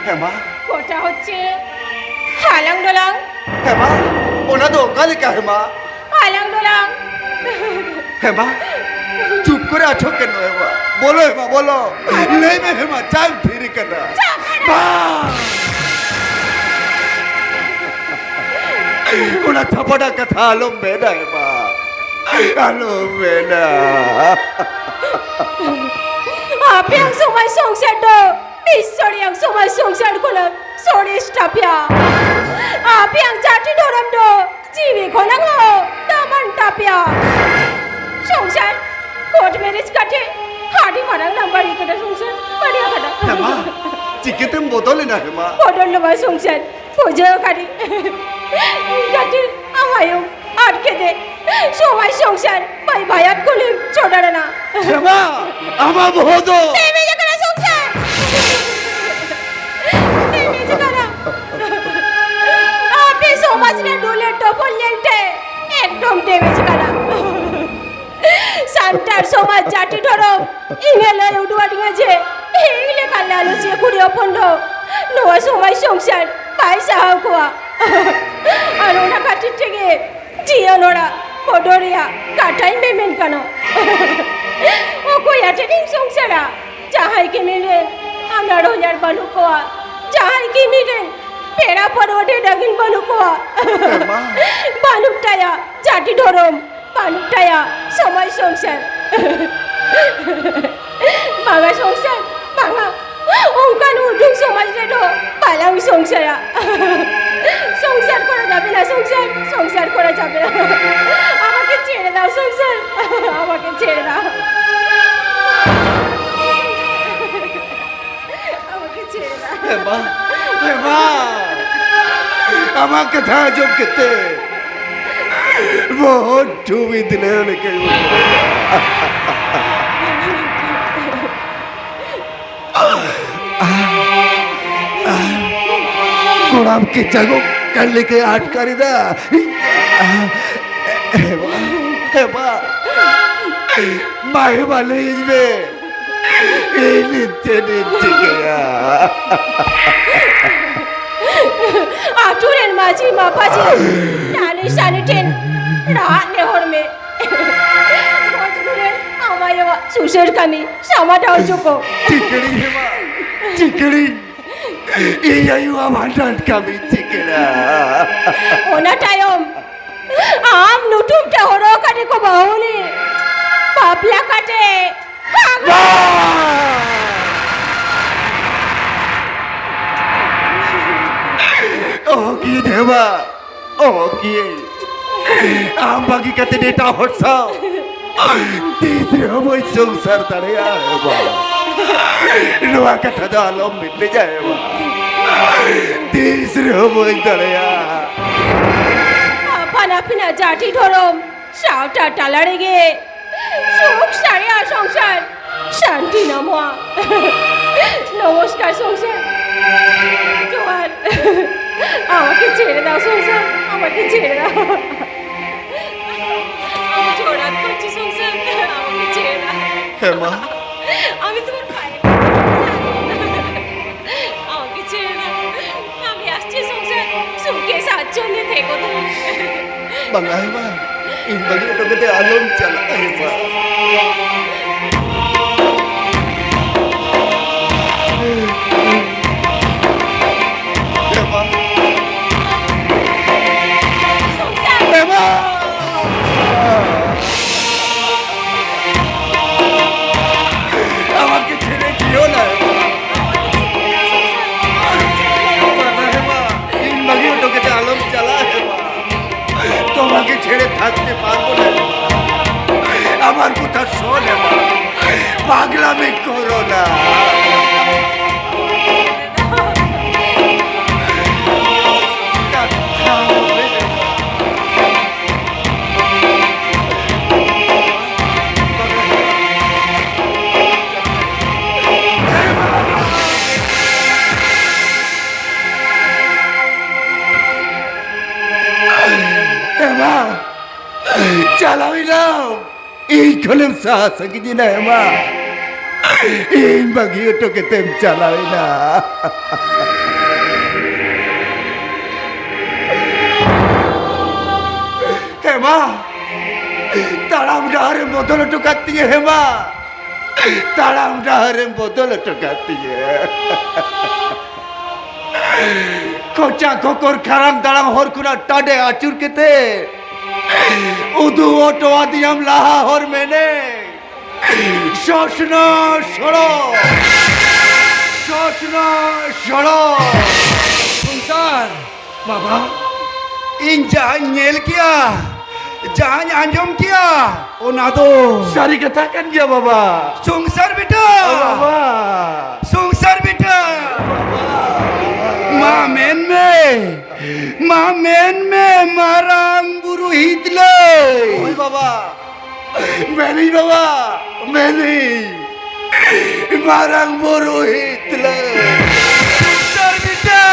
ᱦᱮᱢᱟ᱾ কথা হচ্ছে হালাং ডোলাং। ᱦᱮᱢᱟ, ᱚᱱᱟ ᱫᱚ ᱚᱠᱟ ᱞᱮᱠᱟ ᱦᱮᱢᱟ? হালাং ডোলাং। ᱦᱮᱢᱟ, ᱪᱩᱯ ᱠᱚᱨᱮ ᱟᱪᱷᱚᱠ ᱠᱮᱱ ᱱᱚ ᱦᱮᱢᱟ᱾ ᱵᱚᱞᱚ ᱦᱮᱢᱟ, ᱵᱚᱞᱚ᱾ ᱞᱟᱹᱭ ᱢᱮ ᱦᱮᱢᱟ, ᱪᱟᱢ ᱛᱷᱤᱨ ᱠᱟᱱᱟ? ᱪᱟᱯ ᱠᱟᱱᱟ᱾ ᱵᱟᱝ! ᱚᱱᱟ ᱪᱷᱟᱯᱟᱰᱟ ᱠᱟᱛᱷᱟ ᱟᱞᱚᱢ ᱢᱮᱱᱟ ᱦᱮᱢᱟ᱾ ᱟᱞᱚᱢ ᱢᱮᱱᱟ᱾ ᱟᱯᱮᱭᱟᱜ ᱥᱚᱢᱟᱡᱽ ᱥᱚᱝᱥᱟᱨ ᱫᱚ ᱢᱤᱫ ᱥᱚᱲᱤᱭᱟᱜ ᱥᱚᱢᱟᱡᱽ ᱥᱚᱝᱥᱟᱨ ᱠᱷᱚᱱᱟᱜ ᱥᱚᱨᱮᱥ ᱛᱟᱯᱮᱭᱟ᱾ ᱟᱯᱮᱭᱟᱜ ᱡᱟᱹᱛᱤ ᱫᱷᱚᱨᱚᱢ ᱫᱚ ᱡᱤᱣᱤ ᱠᱷᱚᱱᱟᱜ ᱦᱚᱸ ᱫᱟᱢᱟᱱ ᱛᱟᱯᱮᱭᱟ᱾ ᱥᱚᱝᱥᱟᱨ, ᱠᱳᱨᱴ ᱢᱮᱨᱮᱡᱽ ᱠᱟᱛᱮ ᱟᱹᱰᱤ ᱢᱟᱨᱟᱝ ᱱᱟᱢᱵᱟᱨ ᱦᱩᱭ ᱠᱟᱱᱟ ᱥᱚᱝᱥᱟᱨ, ᱵᱟᱹᱲᱤᱡ ᱠᱟᱱᱟ᱾ ᱦᱮᱢᱟ, ᱪᱤᱠᱟᱹᱛᱮᱢ ᱵᱚᱫᱚᱞᱮᱱᱟ ᱦᱮᱢᱟ? ᱵᱚᱫᱚᱞ ᱫᱚ ᱵᱟᱝ ᱥᱚᱝᱥᱟᱨ, ᱯᱩᱡᱟᱹ ᱠᱟᱹᱨᱤ᱾ ᱡᱟᱹᱛᱤ ᱟᱢ ᱟᱭᱳ ᱟᱴ ᱠᱮᱫᱮ ᱥᱚᱢᱟᱡᱽ ᱥᱚᱝᱥᱟᱨ ᱵᱟᱭ ᱵᱷᱟᱭᱟᱛ ᱠᱚᱞᱮᱢ ᱪᱷᱚᱰᱟᱨᱟᱱᱟ᱾ ᱦᱮᱢᱟ, ᱟᱢᱟᱜ ᱵᱚᱦᱚᱜ ᱫᱚ ᱰᱮᱢᱮᱡᱽ ᱟᱠᱟᱱᱟ ᱥᱚᱝᱥᱟᱨ᱾ ᱰᱮᱢᱮᱡᱽ ᱟᱠᱟᱱᱟ᱾ ᱟᱯᱮ ᱥᱚᱢᱟᱡᱽ ᱨᱮ ᱰᱩᱞᱟᱹ ᱰᱚᱵᱚᱞ ᱧᱮᱞᱛᱮ ᱮᱠᱫᱚᱢ ᱰᱮᱢᱮᱡᱽ ᱟᱠᱟᱱᱟ᱾ ᱥᱟᱱᱛᱟᱲ ᱥᱚᱢᱟᱡᱽ ᱡᱟᱹᱛᱤ ᱫᱷᱚᱨᱚᱢ ᱤᱧᱮ ᱞᱟᱹᱭ ᱩᱰᱩᱠ ᱟᱹᱫᱤᱧᱟ ᱡᱮ ᱤᱧ ᱞᱮᱠᱟᱱ ᱞᱟᱞᱚᱥᱤᱭᱟᱹ ᱠᱩᱲᱤ ᱦᱚᱯᱚᱱ ᱫᱚ ᱱᱚᱣᱟ ᱥᱚᱢᱟᱡᱽ ᱥᱚᱝᱥᱟᱨ ᱵᱟᱭ ᱥᱟᱦᱟᱣ ᱠᱚᱣᱟ᱾ ᱟᱨ ᱚᱱᱟ ᱠᱷᱟᱹᱛᱤᱨ ᱛᱮᱜᱮ ᱡᱤᱭᱚᱱ ᱚᱲᱟᱜ ᱵᱚᱫᱚᱞ ᱨᱮᱭᱟᱜ ᱠᱟᱛᱷᱟᱧ ᱢᱮᱢᱮᱱ ᱠᱟᱱᱟ᱾ ᱚᱠᱚᱭ ᱟᱛᱮᱫ ᱤᱧ ᱥᱚᱝᱥᱟᱨᱟ? ᱡᱟᱦᱟᱸᱭ ᱜᱮ ᱢᱤᱫ ᱨᱮᱱ ᱟᱢᱲᱟ ᱦᱚᱧᱦᱟᱨ ᱵᱟᱹᱱᱩᱜ ᱠᱚᱣᱟ, ᱡᱟᱦᱟᱸᱭ ᱜᱮ ᱢᱤᱫ ᱨᱮᱱ ᱯᱮᱲᱟ ᱯᱟᱹᱨᱣᱟᱹ ᱰᱷᱮᱨ ᱰᱷᱟᱹᱜᱤᱱ ᱵᱟᱹᱱᱩᱜ ᱠᱚᱣᱟ᱾ ᱮ ᱢᱟ᱾ ᱵᱟᱹᱱᱩᱜ ᱛᱟᱭᱟ ᱡᱟᱹᱛᱤ ᱫᱷᱚᱨᱚᱢ, ᱵᱟᱹᱱᱩᱜ ᱛᱟᱭᱟ ᱥᱚᱢᱟᱡᱽ ᱥᱚᱝᱥᱟᱨ᱾ ᱵᱟᱝᱟ ᱥᱚᱝᱥᱟᱨ, ᱵᱟᱝᱟ᱾ ᱚᱱᱠᱟᱱ ᱩᱨᱡᱩᱱ ᱥᱚᱢᱟᱡᱽ ᱨᱮᱫᱚ ᱵᱟᱞᱟᱝ ᱥᱚᱝᱥᱟᱨᱟ᱾ ᱥᱚᱝᱥᱟᱨ ᱠᱚᱨᱟ ᱡᱟᱵᱮ ᱱᱟ, ᱥᱚᱝᱥᱟᱨ, ᱥᱚᱝᱥᱟᱨ ᱠᱚᱨᱟ ᱡᱟᱵᱮ ᱱᱟ᱾ ᱟᱢᱟᱠᱮ ছেড়ে দাও ᱥᱚᱝᱥᱟᱨ, ᱟᱢᱟᱠᱮ ছেড়ে দাও᱾ ᱟᱢᱟᱠᱮ ছেড়ে দাও᱾ ᱮ ᱢᱟ, ᱮ ᱢᱟ, ᱟᱢᱟᱜ ᱠᱟᱛᱷᱟ ᱟᱸᱡᱚᱢ ᱠᱟᱛᱮ ᱵᱚᱦᱩᱛ ᱰᱷᱩᱢᱤ ᱫᱤᱞᱟᱹᱣ ᱞᱮᱠᱟᱧ ᱵᱩᱡᱷᱟᱹᱣ ᱮᱫᱟ᱾ ᱠᱚᱲᱟᱢ ᱠᱮᱪᱟᱜᱚᱜ ᱠᱟᱱ ᱞᱮᱠᱟᱭ ᱟᱴᱠᱟᱨ ᱮᱫᱟ᱾ ᱮ ᱢᱟ, ᱮ ᱢᱟ, ᱢᱟ, ᱮ ᱢᱟ, ᱞᱟᱹᱭᱟᱹᱧ ᱢᱮ᱾ ᱤᱧ ᱪᱮᱫ ᱤᱧ ᱪᱤᱠᱟᱹᱭᱟ? ᱟᱛᱳ ᱨᱮᱱ ᱢᱟᱹᱡᱷᱤ ᱢᱟᱯᱟᱡᱷᱤ ᱱᱟᱹᱱᱤ ᱥᱟᱹᱱᱤ ᱴᱷᱮᱱ ᱨᱟᱜ ᱱᱮᱦᱚᱨ ᱢᱮ᱾ ᱢᱚᱡᱽ ᱜᱩᱨᱮᱱ ᱟᱢ ᱟᱭᱳᱣᱟᱜ ᱥᱩᱥᱟᱹᱨ ᱠᱟᱹᱢᱤ ᱥᱟᱢᱟᱴᱟᱣ ᱦᱚᱪᱚ ᱠᱚ᱾ ᱪᱤᱠᱟᱹᱲᱤᱧ ᱦᱮᱢᱟ, ᱪᱤᱠᱟᱹᱲᱤᱧ᱾ ᱤᱧ ᱟᱭᱳᱣᱟᱜ ᱵᱷᱟᱸᱰᱟᱱ ᱠᱟᱹᱢᱤ ᱪᱤᱠᱟᱹᱲᱟ᱾ ᱚᱱᱟ ᱛᱟᱭᱚᱢ ᱟᱢ ᱞᱩᱛᱩᱢ ᱛᱮ ᱦᱚᱨᱚᱜ ᱠᱟᱛᱮ ᱠᱚ ᱵᱟᱹᱦᱩᱞᱤ ᱵᱟᱯᱞᱟ ᱠᱟᱛᱮ ᱵᱟᱝ! ᱚᱦᱚ ᱠᱤᱭᱟᱹᱧ ᱦᱮᱢᱟ, ᱚᱦᱚ ᱠᱤᱭᱟᱹᱧ᱾ ᱟᱢ ᱵᱟᱹᱜᱤ ᱠᱟᱛᱮ ᱮᱴᱟᱜ ᱦᱚᱲ ᱥᱟᱶ ᱛᱤᱥ ᱨᱮᱦᱚᱸ ᱵᱟᱹᱧ ᱥᱚᱝᱥᱟᱨ ᱫᱟᱲᱮᱭᱟᱜᱼᱟ ᱦᱮᱢᱟ᱾ ᱱᱚᱣᱟ ᱠᱟᱛᱷᱟ ᱫᱚ ᱟᱞᱚᱢ ᱢᱮᱛᱟᱹᱧᱟ ᱦᱮᱢᱟ᱾ ᱛᱤᱥ ᱨᱮᱦᱚᱸ ᱵᱟᱹᱧ ᱫᱟᱲᱮᱭᱟᱜᱼᱟ᱾ ᱟᱯᱟᱱ ᱟᱹᱯᱤᱱᱟᱜ ᱡᱟᱹᱛᱤ ᱫᱷᱚᱨᱚᱢ ᱥᱟᱶᱛᱟ ᱛᱟᱞᱟ ᱨᱮᱜᱮ ᱥᱩᱠ ᱥᱟᱲᱮᱭᱟ ᱥᱚᱝᱥᱟᱨ, ᱥᱟᱱᱛᱤ ᱧᱟᱢᱚᱜᱼᱟ᱾ নমস্কার সংসার। জোহার। আমাকে ছেড়ে দাও সংসার, আমাকে ছেড়ে দাও। আমি জোর হাত করছি সংসার, আমাকে ছেড়ে দাও। হ্যাঁ মা। আমি তোমার পায়ে পড়ছি সংসার। আমাকে ᱵᱟᱝᱟ ᱦᱮᱢᱟ, ᱤᱧ ᱵᱟᱹᱜᱤ ᱦᱚᱴᱚ ᱠᱟᱛᱮ ᱟᱞᱚᱢ ᱪᱟᱞᱟᱜᱼᱟ ᱦᱮᱢᱟ᱾ ᱦᱮᱢᱟ᱾ ᱦᱮᱢᱟ᱾ আমাকে ছেড়ে যেও না, হেমা। বাবা, হেমা, ᱤᱧ ᱵᱟᱹᱜᱤ ᱦᱚᱴᱚ ᱠᱟᱛᱮ ᱟᱞᱚᱢ ᱪᱟᱞᱟᱜᱼᱟ, ᱦᱮᱢᱟ᱾ তোমাকে ছেড়ে থাকতে পারবো না, হেমা। আমার কথা শোন, হেমা। পাগলামি করো না। ᱮᱢᱟ, ᱪᱟᱞᱟᱣ ᱮᱱᱟᱢ᱾ ᱤᱧ ᱠᱷᱚᱱᱮᱢ ᱥᱟᱦᱟ ᱥᱟᱺᱜᱤᱧ ᱮᱱᱟ, ᱮᱢᱟ᱾ ᱤᱧ ᱵᱟᱹᱜᱤ ᱦᱚᱴᱚ ᱠᱟᱛᱮᱢ ᱪᱟᱞᱟᱣ ᱮᱱᱟ᱾ ᱦᱮᱢᱟ, ᱛᱟᱲᱟᱢ ᱰᱟᱦᱟᱨᱮᱢ ᱵᱚᱫᱚᱞ ᱦᱚᱴᱚ ᱠᱟᱫ ᱛᱤᱧᱟᱹ, ᱦᱮᱢᱟ᱾ ᱛᱟᱲᱟᱢ ᱰᱟᱦᱟᱨᱮᱢ ᱵᱚᱫᱚᱞ ᱦᱚᱴᱚ ᱠᱟᱫ ᱛᱤᱧᱟᱹ᱾ ᱠᱚᱪᱟ ᱠᱚᱠᱚᱨ ᱠᱷᱟᱨᱟᱝ ᱫᱟᱲᱟᱝ ᱦᱚᱨ ᱠᱷᱚᱱᱟᱜ ᱴᱟᱰᱮ ᱟᱹᱪᱩᱨ ᱠᱟᱛᱮ ᱩᱫᱩᱜ ᱦᱚᱴᱚ ᱟᱹᱫᱤᱧᱟᱢ ᱞᱟᱦᱟ ᱦᱚᱨ ᱢᱮᱱᱮ᱾ ᱥᱚᱥᱱᱟ ᱥᱚᱲᱚᱠ, ᱥᱚᱥᱱᱟ ᱥᱚᱲᱚᱠ᱾ ᱥᱚᱝᱥᱟᱨ, ᱵᱟᱵᱟ, ᱤᱧ ᱡᱟᱦᱟᱸᱧ ᱧᱮᱞ ᱠᱮᱜᱼᱟ, ᱡᱟᱦᱟᱸᱧ ᱟᱸᱡᱚᱢ ᱠᱮᱜᱼᱟ, ᱚᱱᱟ ᱫᱚ ᱥᱟᱹᱨᱤ ᱠᱟᱛᱷᱟ ᱠᱟᱱ ᱜᱮᱭᱟ, ᱵᱟᱵᱟ᱾ ᱥᱚᱝᱥᱟᱨ ᱵᱮᱴᱟ᱾ ᱵᱟᱵᱟ᱾ ᱥᱚᱝᱥᱟᱨ ᱵᱮᱴᱟ᱾ ᱢᱟ ᱢᱮᱱ ᱢᱮ, ᱢᱟ ᱢᱮᱱ ᱢᱮ, ᱢᱟᱨᱟᱝ ᱵᱩᱨᱩ ᱦᱤᱛᱞᱟᱹᱭ᱾ ᱦᱳᱭ, ᱵᱟᱵᱟ᱾ ᱢᱮᱱᱟᱹᱧ ᱵᱟᱵᱟ, ᱢᱮᱱᱟᱹᱧ᱾ ᱢᱟᱨᱟᱝ ᱵᱩᱨᱩ ᱦᱤᱛᱞᱟᱹᱭ᱾ ᱥᱚᱝᱥᱟᱨ ᱵᱮᱴᱟ᱾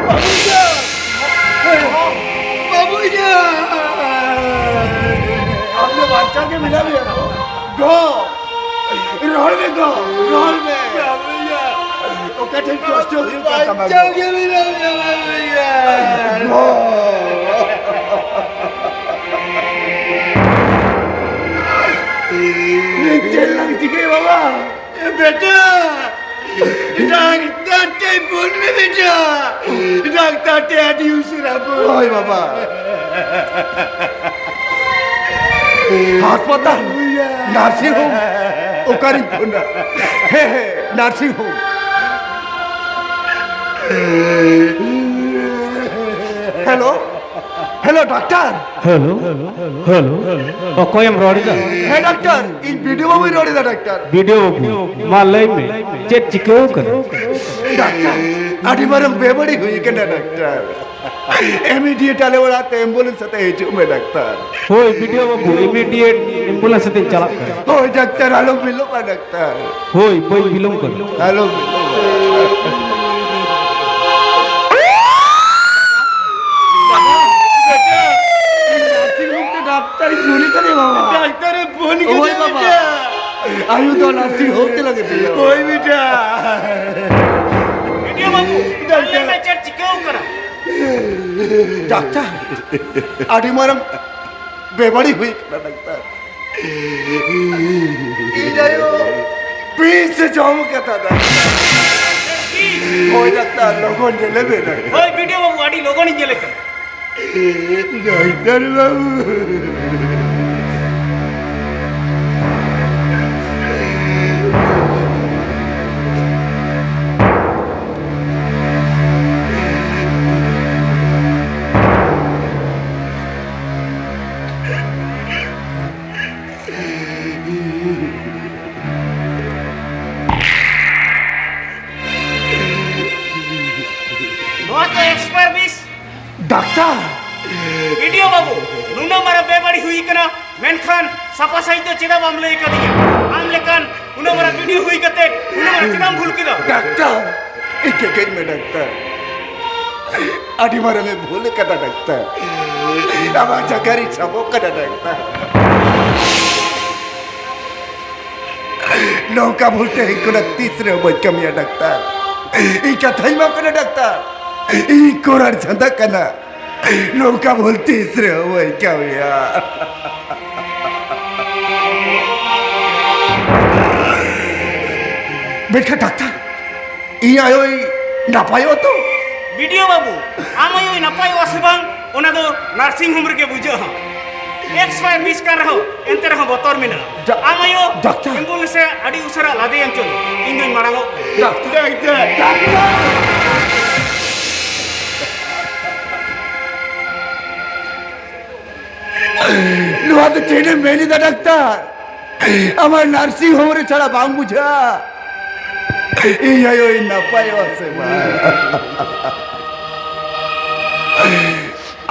ᱵᱟᱹᱵᱩᱭᱟ! ᱵᱟᱹᱵᱩᱭᱟ! ᱚᱞ ᱢᱮ᱾ ᱚᱠᱟ ᱴᱷᱮᱱ ᱠᱚᱥᱴᱚ ᱦᱩᱭᱩᱜ ᱠᱟᱱ ᱛᱟᱢᱟ? ᱵᱟᱧᱪᱟᱣ ᱜᱮ ᱢᱮᱱᱟᱜ ᱢᱮᱭᱟ, ᱵᱟᱵᱟ ᱵᱚᱭᱦᱟ᱾ ᱪᱮᱫ ᱞᱟᱝ ᱪᱤᱠᱟᱹᱭᱟ ᱵᱟᱵᱟ? ᱵᱮᱴᱟ, ᱰᱟᱠᱛᱟᱨ ᱴᱷᱮᱱ ᱯᱷᱳᱱ ᱢᱮ ᱵᱮᱴᱟ᱾ ᱰᱟᱠᱛᱟᱨ ᱴᱷᱮᱱ ᱟᱹᱰᱤ ᱩᱥᱟᱹᱨᱟ ᱯᱷᱳᱱ᱾ ᱦᱳᱭ ᱵᱟᱵᱟ᱾ ᱦᱟᱥᱯᱟᱛᱟᱞ, ᱱᱟᱨᱥᱤᱝ ᱦᱳᱢ, ᱚᱠᱟᱨᱤᱧ ᱯᱷᱳᱱᱟ? ᱦᱮᱸ, ᱦᱮᱸ, nursing home. Hello, hello, doctor. Hello, hello, ᱚᱠᱚᱭᱮᱢ ᱨᱚᱲ ᱮᱫᱟ? ᱦᱮᱸ, ᱰᱟᱠᱛᱟᱨ, ᱤᱧ ᱵᱤᱰᱤᱭᱳ ᱵᱟᱹᱵᱩᱧ ᱨᱚᱲ ᱮᱫᱟ, ᱰᱟᱠᱛᱟᱨ᱾ ᱵᱤᱰᱤᱭᱳ ᱵᱟᱹᱵᱩ, ᱢᱟ ᱞᱟᱹᱭ ᱢᱮ, ᱪᱮᱫ ᱪᱤᱠᱟᱹᱣ ᱠᱟᱱᱟ? ᱰᱟᱠᱛᱟᱨ, ᱟᱹᱰᱤ ᱢᱟᱨᱟᱝ ᱵᱮᱵᱟᱹᱲᱤᱡ ᱦᱩᱭ ᱠᱟᱱᱟ, ᱰᱟᱠᱛᱟᱨ᱾ ᱤᱢᱤᱰᱤᱭᱮᱴ ᱟᱞᱮ ᱚᱲᱟᱜ ᱛᱮ ᱮᱢᱵᱩᱞᱮᱱᱥ ᱟᱛᱮ ᱦᱤᱡᱩᱜ ᱢᱮ, ᱰᱟᱠᱛᱟᱨ᱾ ᱦᱳᱭ, ᱵᱤᱰᱤᱭᱳ ᱵᱟᱹᱵᱩ, ᱤᱢᱤᱰᱤᱭᱮᱴ ᱮᱢᱵᱩᱞᱮᱱᱥ ᱟᱛᱮᱧ ᱪᱟᱞᱟᱜ ᱠᱟᱱᱟ᱾ ᱦᱳᱭ, ᱰᱟᱠᱛᱟᱨ, ᱟᱞᱚᱢ ᱵᱤᱞᱚᱢᱟ, ᱰᱟᱠᱛᱟᱨ᱾ ᱦᱳᱭ, ᱵᱟᱹᱧ ᱵᱤᱞᱚᱢ ᱠᱟᱱᱟ᱾ ᱟᱞᱚᱢ ᱵᱤᱞᱚᱢᱟ᱾ ᱱᱟᱨᱥᱤᱝ ᱦᱳᱢ ᱛᱮ ᱰᱟᱠᱛᱟᱨ ᱤᱧ ᱯᱷᱳᱱ ᱠᱟᱫᱮ ᱵᱟᱵᱟ᱾ ᱰᱟᱠᱛᱟᱨ ᱮ ᱯᱷᱳᱱ ᱦᱳᱭ ᱠᱟᱫᱮ ᱵᱟᱵᱟ᱾ ᱵᱮᱴᱟ᱾ ᱟᱭᱩ ᱫᱚ ᱱᱟᱨᱥᱤᱝ ᱦᱳᱢ ᱛᱮ ᱞᱟᱜᱮ ᱫᱤᱭᱟ᱾ ᱦᱳᱭ ᱵᱮᱴᱟ᱾ ᱵᱤᱰᱤᱭᱳ ᱵᱟᱹᱵᱩ, ᱰᱟᱠᱛᱟᱨ᱾ ᱞᱟᱹᱭ ᱢᱮ ᱪᱮᱫ ᱪᱤᱠᱟᱹᱣ ᱠᱟᱱᱟ? ᱰᱟᱠᱛᱟᱨ, ᱟᱹᱰᱤ ᱢᱟᱨᱟᱝ ᱵᱮᱵᱟᱹᱲᱤᱡ ᱦᱩᱭ ᱠᱟᱱᱟ, ᱰᱟᱠᱛᱟᱨ᱾ ᱤᱧ ᱟᱭᱳ ᱵᱤᱥ ᱮ ᱡᱚᱢ ᱠᱟᱫᱟ, ᱰᱟᱠᱛᱟᱨ᱾ ᱦᱳᱭ, ᱰᱟᱠᱛᱟᱨ, ᱞᱚᱜᱚᱱ ᱧᱮᱞᱮ ᱢᱮ, ᱰᱟᱠᱛᱟᱨ᱾ ᱦᱳᱭ, ᱵᱤᱰᱤᱭᱳ ᱵᱟᱹᱵᱩ, ᱟᱹᱰᱤ ᱞᱚᱜᱚᱱᱤᱧ ᱧᱮᱞᱮ ᱠᱟᱱᱟ᱾ ᱰᱟᱠᱛᱟᱨ ᱵᱟᱹᱵᱩ᱾ ᱱᱚᱣᱟ ᱫᱚ ᱮᱠᱥᱯᱟᱭᱟᱨ ᱵᱤᱥ᱾ ᱰᱟᱠᱛᱟᱨ! ᱵᱤᱰᱤᱭᱳ ᱵᱟᱹᱵᱩ, ᱱᱩᱱᱟᱹᱜ ᱢᱟᱨᱟᱝ ᱵᱮᱵᱟᱹᱲᱤ ᱦᱩᱭ ᱠᱟᱱᱟ, ᱢᱮᱱᱠᱷᱟᱱ ᱥᱟᱯᱷᱟ ᱥᱟᱹᱦᱤᱡ ᱫᱚ ᱪᱮᱫᱟᱜ ᱵᱟᱢ ᱞᱟᱹᱭ ᱠᱟᱫᱤᱧᱟ? ᱟᱢ ᱞᱮᱠᱟᱱ ᱩᱱᱟᱹᱜ ᱢᱟᱨᱟᱝ ᱵᱤᱰᱤᱭᱳ ᱦᱩᱭ ᱠᱟᱛᱮ ᱩᱱᱟᱹᱜ ᱢᱟᱨᱟᱝ ᱪᱮᱫᱟᱜ ᱮᱢ ᱵᱷᱩᱞ ᱠᱮᱫᱟ? ᱰᱟᱠᱛᱟᱨ, ᱤᱧ ᱠᱮᱠᱮᱡ ᱢᱮ ᱰᱟᱠᱛᱟᱨ᱾ ᱟᱹᱰᱤ ᱢᱟᱨᱟᱝ ᱮ ᱵᱷᱩᱞ ᱠᱟᱫᱟ ᱰᱟᱠᱛᱟᱨ᱾ ᱟᱢᱟᱜ ᱡᱟᱭᱜᱟ ᱨᱤᱧ ᱥᱟᱵᱚᱜ ᱠᱟᱱᱟ ᱰᱟᱠᱛᱟᱨ᱾ ᱱᱚᱝᱠᱟ ᱵᱷᱩᱞ ᱛᱮ ᱤᱧ ᱠᱚᱲᱟ ᱛᱤᱥ ᱨᱮᱦᱚᱸ ᱵᱟᱹᱧ ᱠᱟᱹᱢᱤᱭᱟ ᱰᱟᱠᱛᱟᱨ᱾ ᱤᱧ ᱠᱟᱛᱷᱟᱧ ᱮᱢᱟᱢ ᱠᱟᱱᱟ ᱰᱟᱠᱛᱟᱨ, ᱤᱧ ᱠᱚᱲᱟᱨ ᱪᱷᱟᱸᱫᱟ ᱠᱟᱱᱟ, ᱱᱚᱝᱠᱟ ᱵᱷᱩᱞ ᱛᱤᱥ ᱨᱮᱦᱚᱸ ᱵᱟᱹᱧ ᱠᱟᱹᱢᱤᱭᱟ᱾ ᱢᱮᱱᱠᱷᱟᱱ ᱰᱟᱠᱛᱟᱨ, ᱤᱧ ᱟᱭᱳᱭ ᱱᱟᱯᱟᱭᱚᱜᱼᱟ ᱛᱚ? ᱵᱤᱰᱤᱭᱳ ᱵᱟᱹᱵᱩ, ᱟᱢ ᱟᱭᱳᱭ ᱱᱟᱯᱟᱭᱚᱜᱼᱟ ᱥᱮ ᱵᱟᱝ, ᱚᱱᱟ ᱫᱚ ᱱᱟᱨᱥᱤᱝ ᱦᱳᱢ ᱨᱮᱜᱮ ᱵᱩᱡᱷᱟᱹᱜᱼᱟ᱾ ᱮᱠᱥᱯᱟᱭᱟᱨ ᱵᱤᱥ ᱠᱟᱱ ᱨᱮᱦᱚᱸ, ᱮᱱᱛᱮ ᱨᱮᱦᱚᱸ ᱵᱚᱛᱚᱨ ᱢᱮᱱᱟᱜᱼᱟ᱾ ᱰᱟ-, ᱟᱢ ᱟᱭᱳ ᱰᱟᱠᱛᱟᱨ᱾ ᱮᱢᱵᱩᱞᱮᱱᱥ ᱨᱮ ᱟᱹᱰᱤ ᱩᱥᱟᱹᱨᱟ ᱞᱟᱫᱮᱭᱮᱢ ᱪᱚᱞᱚ, ᱤᱧ ᱫᱚᱧ ᱢᱟᱲᱟᱝᱚᱜ ᱠᱟᱱᱟ᱾ Doctor, doctor. ᱱᱚᱣᱟ ᱫᱚ ᱪᱮᱫ ᱮᱢ ᱢᱮᱱ ᱮᱫᱟ ᱰᱟᱠᱛᱟᱨ? ᱟᱢᱟᱜ ᱱᱟᱨᱥᱤᱝ ᱦᱳᱢ ᱨᱮ ᱪᱷᱟᱲᱟ ᱵᱟᱝ ᱵᱩᱡᱷᱟᱹᱜᱼᱟ ᱤᱧ ᱟᱭᱳᱭ ᱱᱟᱯᱟᱭᱚᱜᱼᱟ ᱥᱮ ᱵᱟᱝ᱾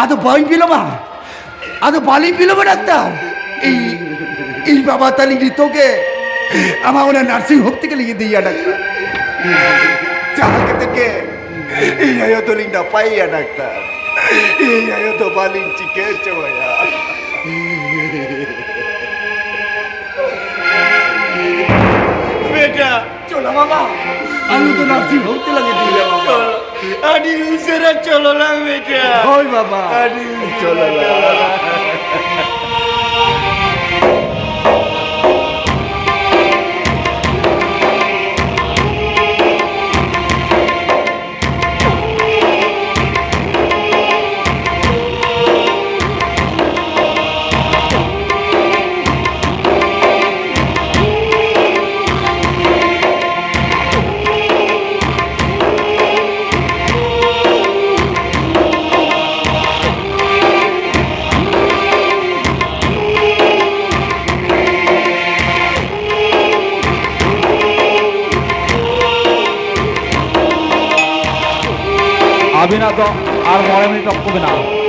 ᱟᱫᱚ ᱵᱟᱹᱧ ᱵᱤᱞᱚᱢᱟ, ᱟᱫᱚ ᱵᱟᱹᱞᱤᱧ ᱵᱤᱞᱚᱢᱟ ᱰᱟᱠᱛᱟᱨ᱾ ᱤᱧ, ᱤᱧ ᱵᱟᱵᱟ ᱛᱟᱹᱞᱤᱧ ᱱᱤᱛᱚᱜ ᱜᱮ ᱟᱢᱟᱜ ᱚᱱᱟ ᱱᱟᱨᱥᱤᱝ ᱦᱳᱢ ᱛᱮᱜᱮ ᱞᱤᱧ ᱤᱫᱤᱭᱮᱭᱟ ᱰᱟᱠᱛᱟᱨ᱾ ᱡᱟᱦᱟᱸ ᱠᱟᱛᱮ ᱜᱮ ᱤᱧ ᱟᱭᱳ ᱫᱚᱞᱤᱧ ᱱᱟᱯᱟᱭᱮᱭᱟ ᱰᱟᱠᱛᱟᱨ᱾ ᱤᱧ ᱟᱭᱳ ᱫᱚ ᱵᱟᱹᱞᱤᱧ ᱪᱤᱠᱟᱹ ᱦᱚᱪᱚᱣᱟᱭᱟ᱾ ᱵᱮᱴᱟ, ᱪᱚᱞᱚ ᱵᱟᱵᱟ, ᱟᱞᱩ ᱫᱚ ᱱᱟᱨᱥᱤᱝ ᱦᱳᱢ ᱛᱮ ᱞᱟᱜᱮ ᱫᱤᱭᱟ ᱵᱟᱵᱟ᱾ ᱪᱚᱞᱚ, ᱟᱹᱰᱤ ᱩᱥᱟᱹᱨᱟ ᱪᱚᱞᱚ ᱞᱟᱝ ᱵᱮᱴᱟ᱾ ᱦᱳᱭ ᱵᱟᱵᱟ᱾ ᱟᱹᱰᱤ ᱪᱚᱞᱚ ᱞᱟᱝ᱾ ᱟᱹᱵᱤᱱᱟᱜ ᱫᱚ ᱟᱨ ᱢᱚᱬᱮ ᱢᱤᱱᱤᱴ ᱚᱠᱛᱚ ᱢᱮᱱᱟᱜᱼᱟ᱾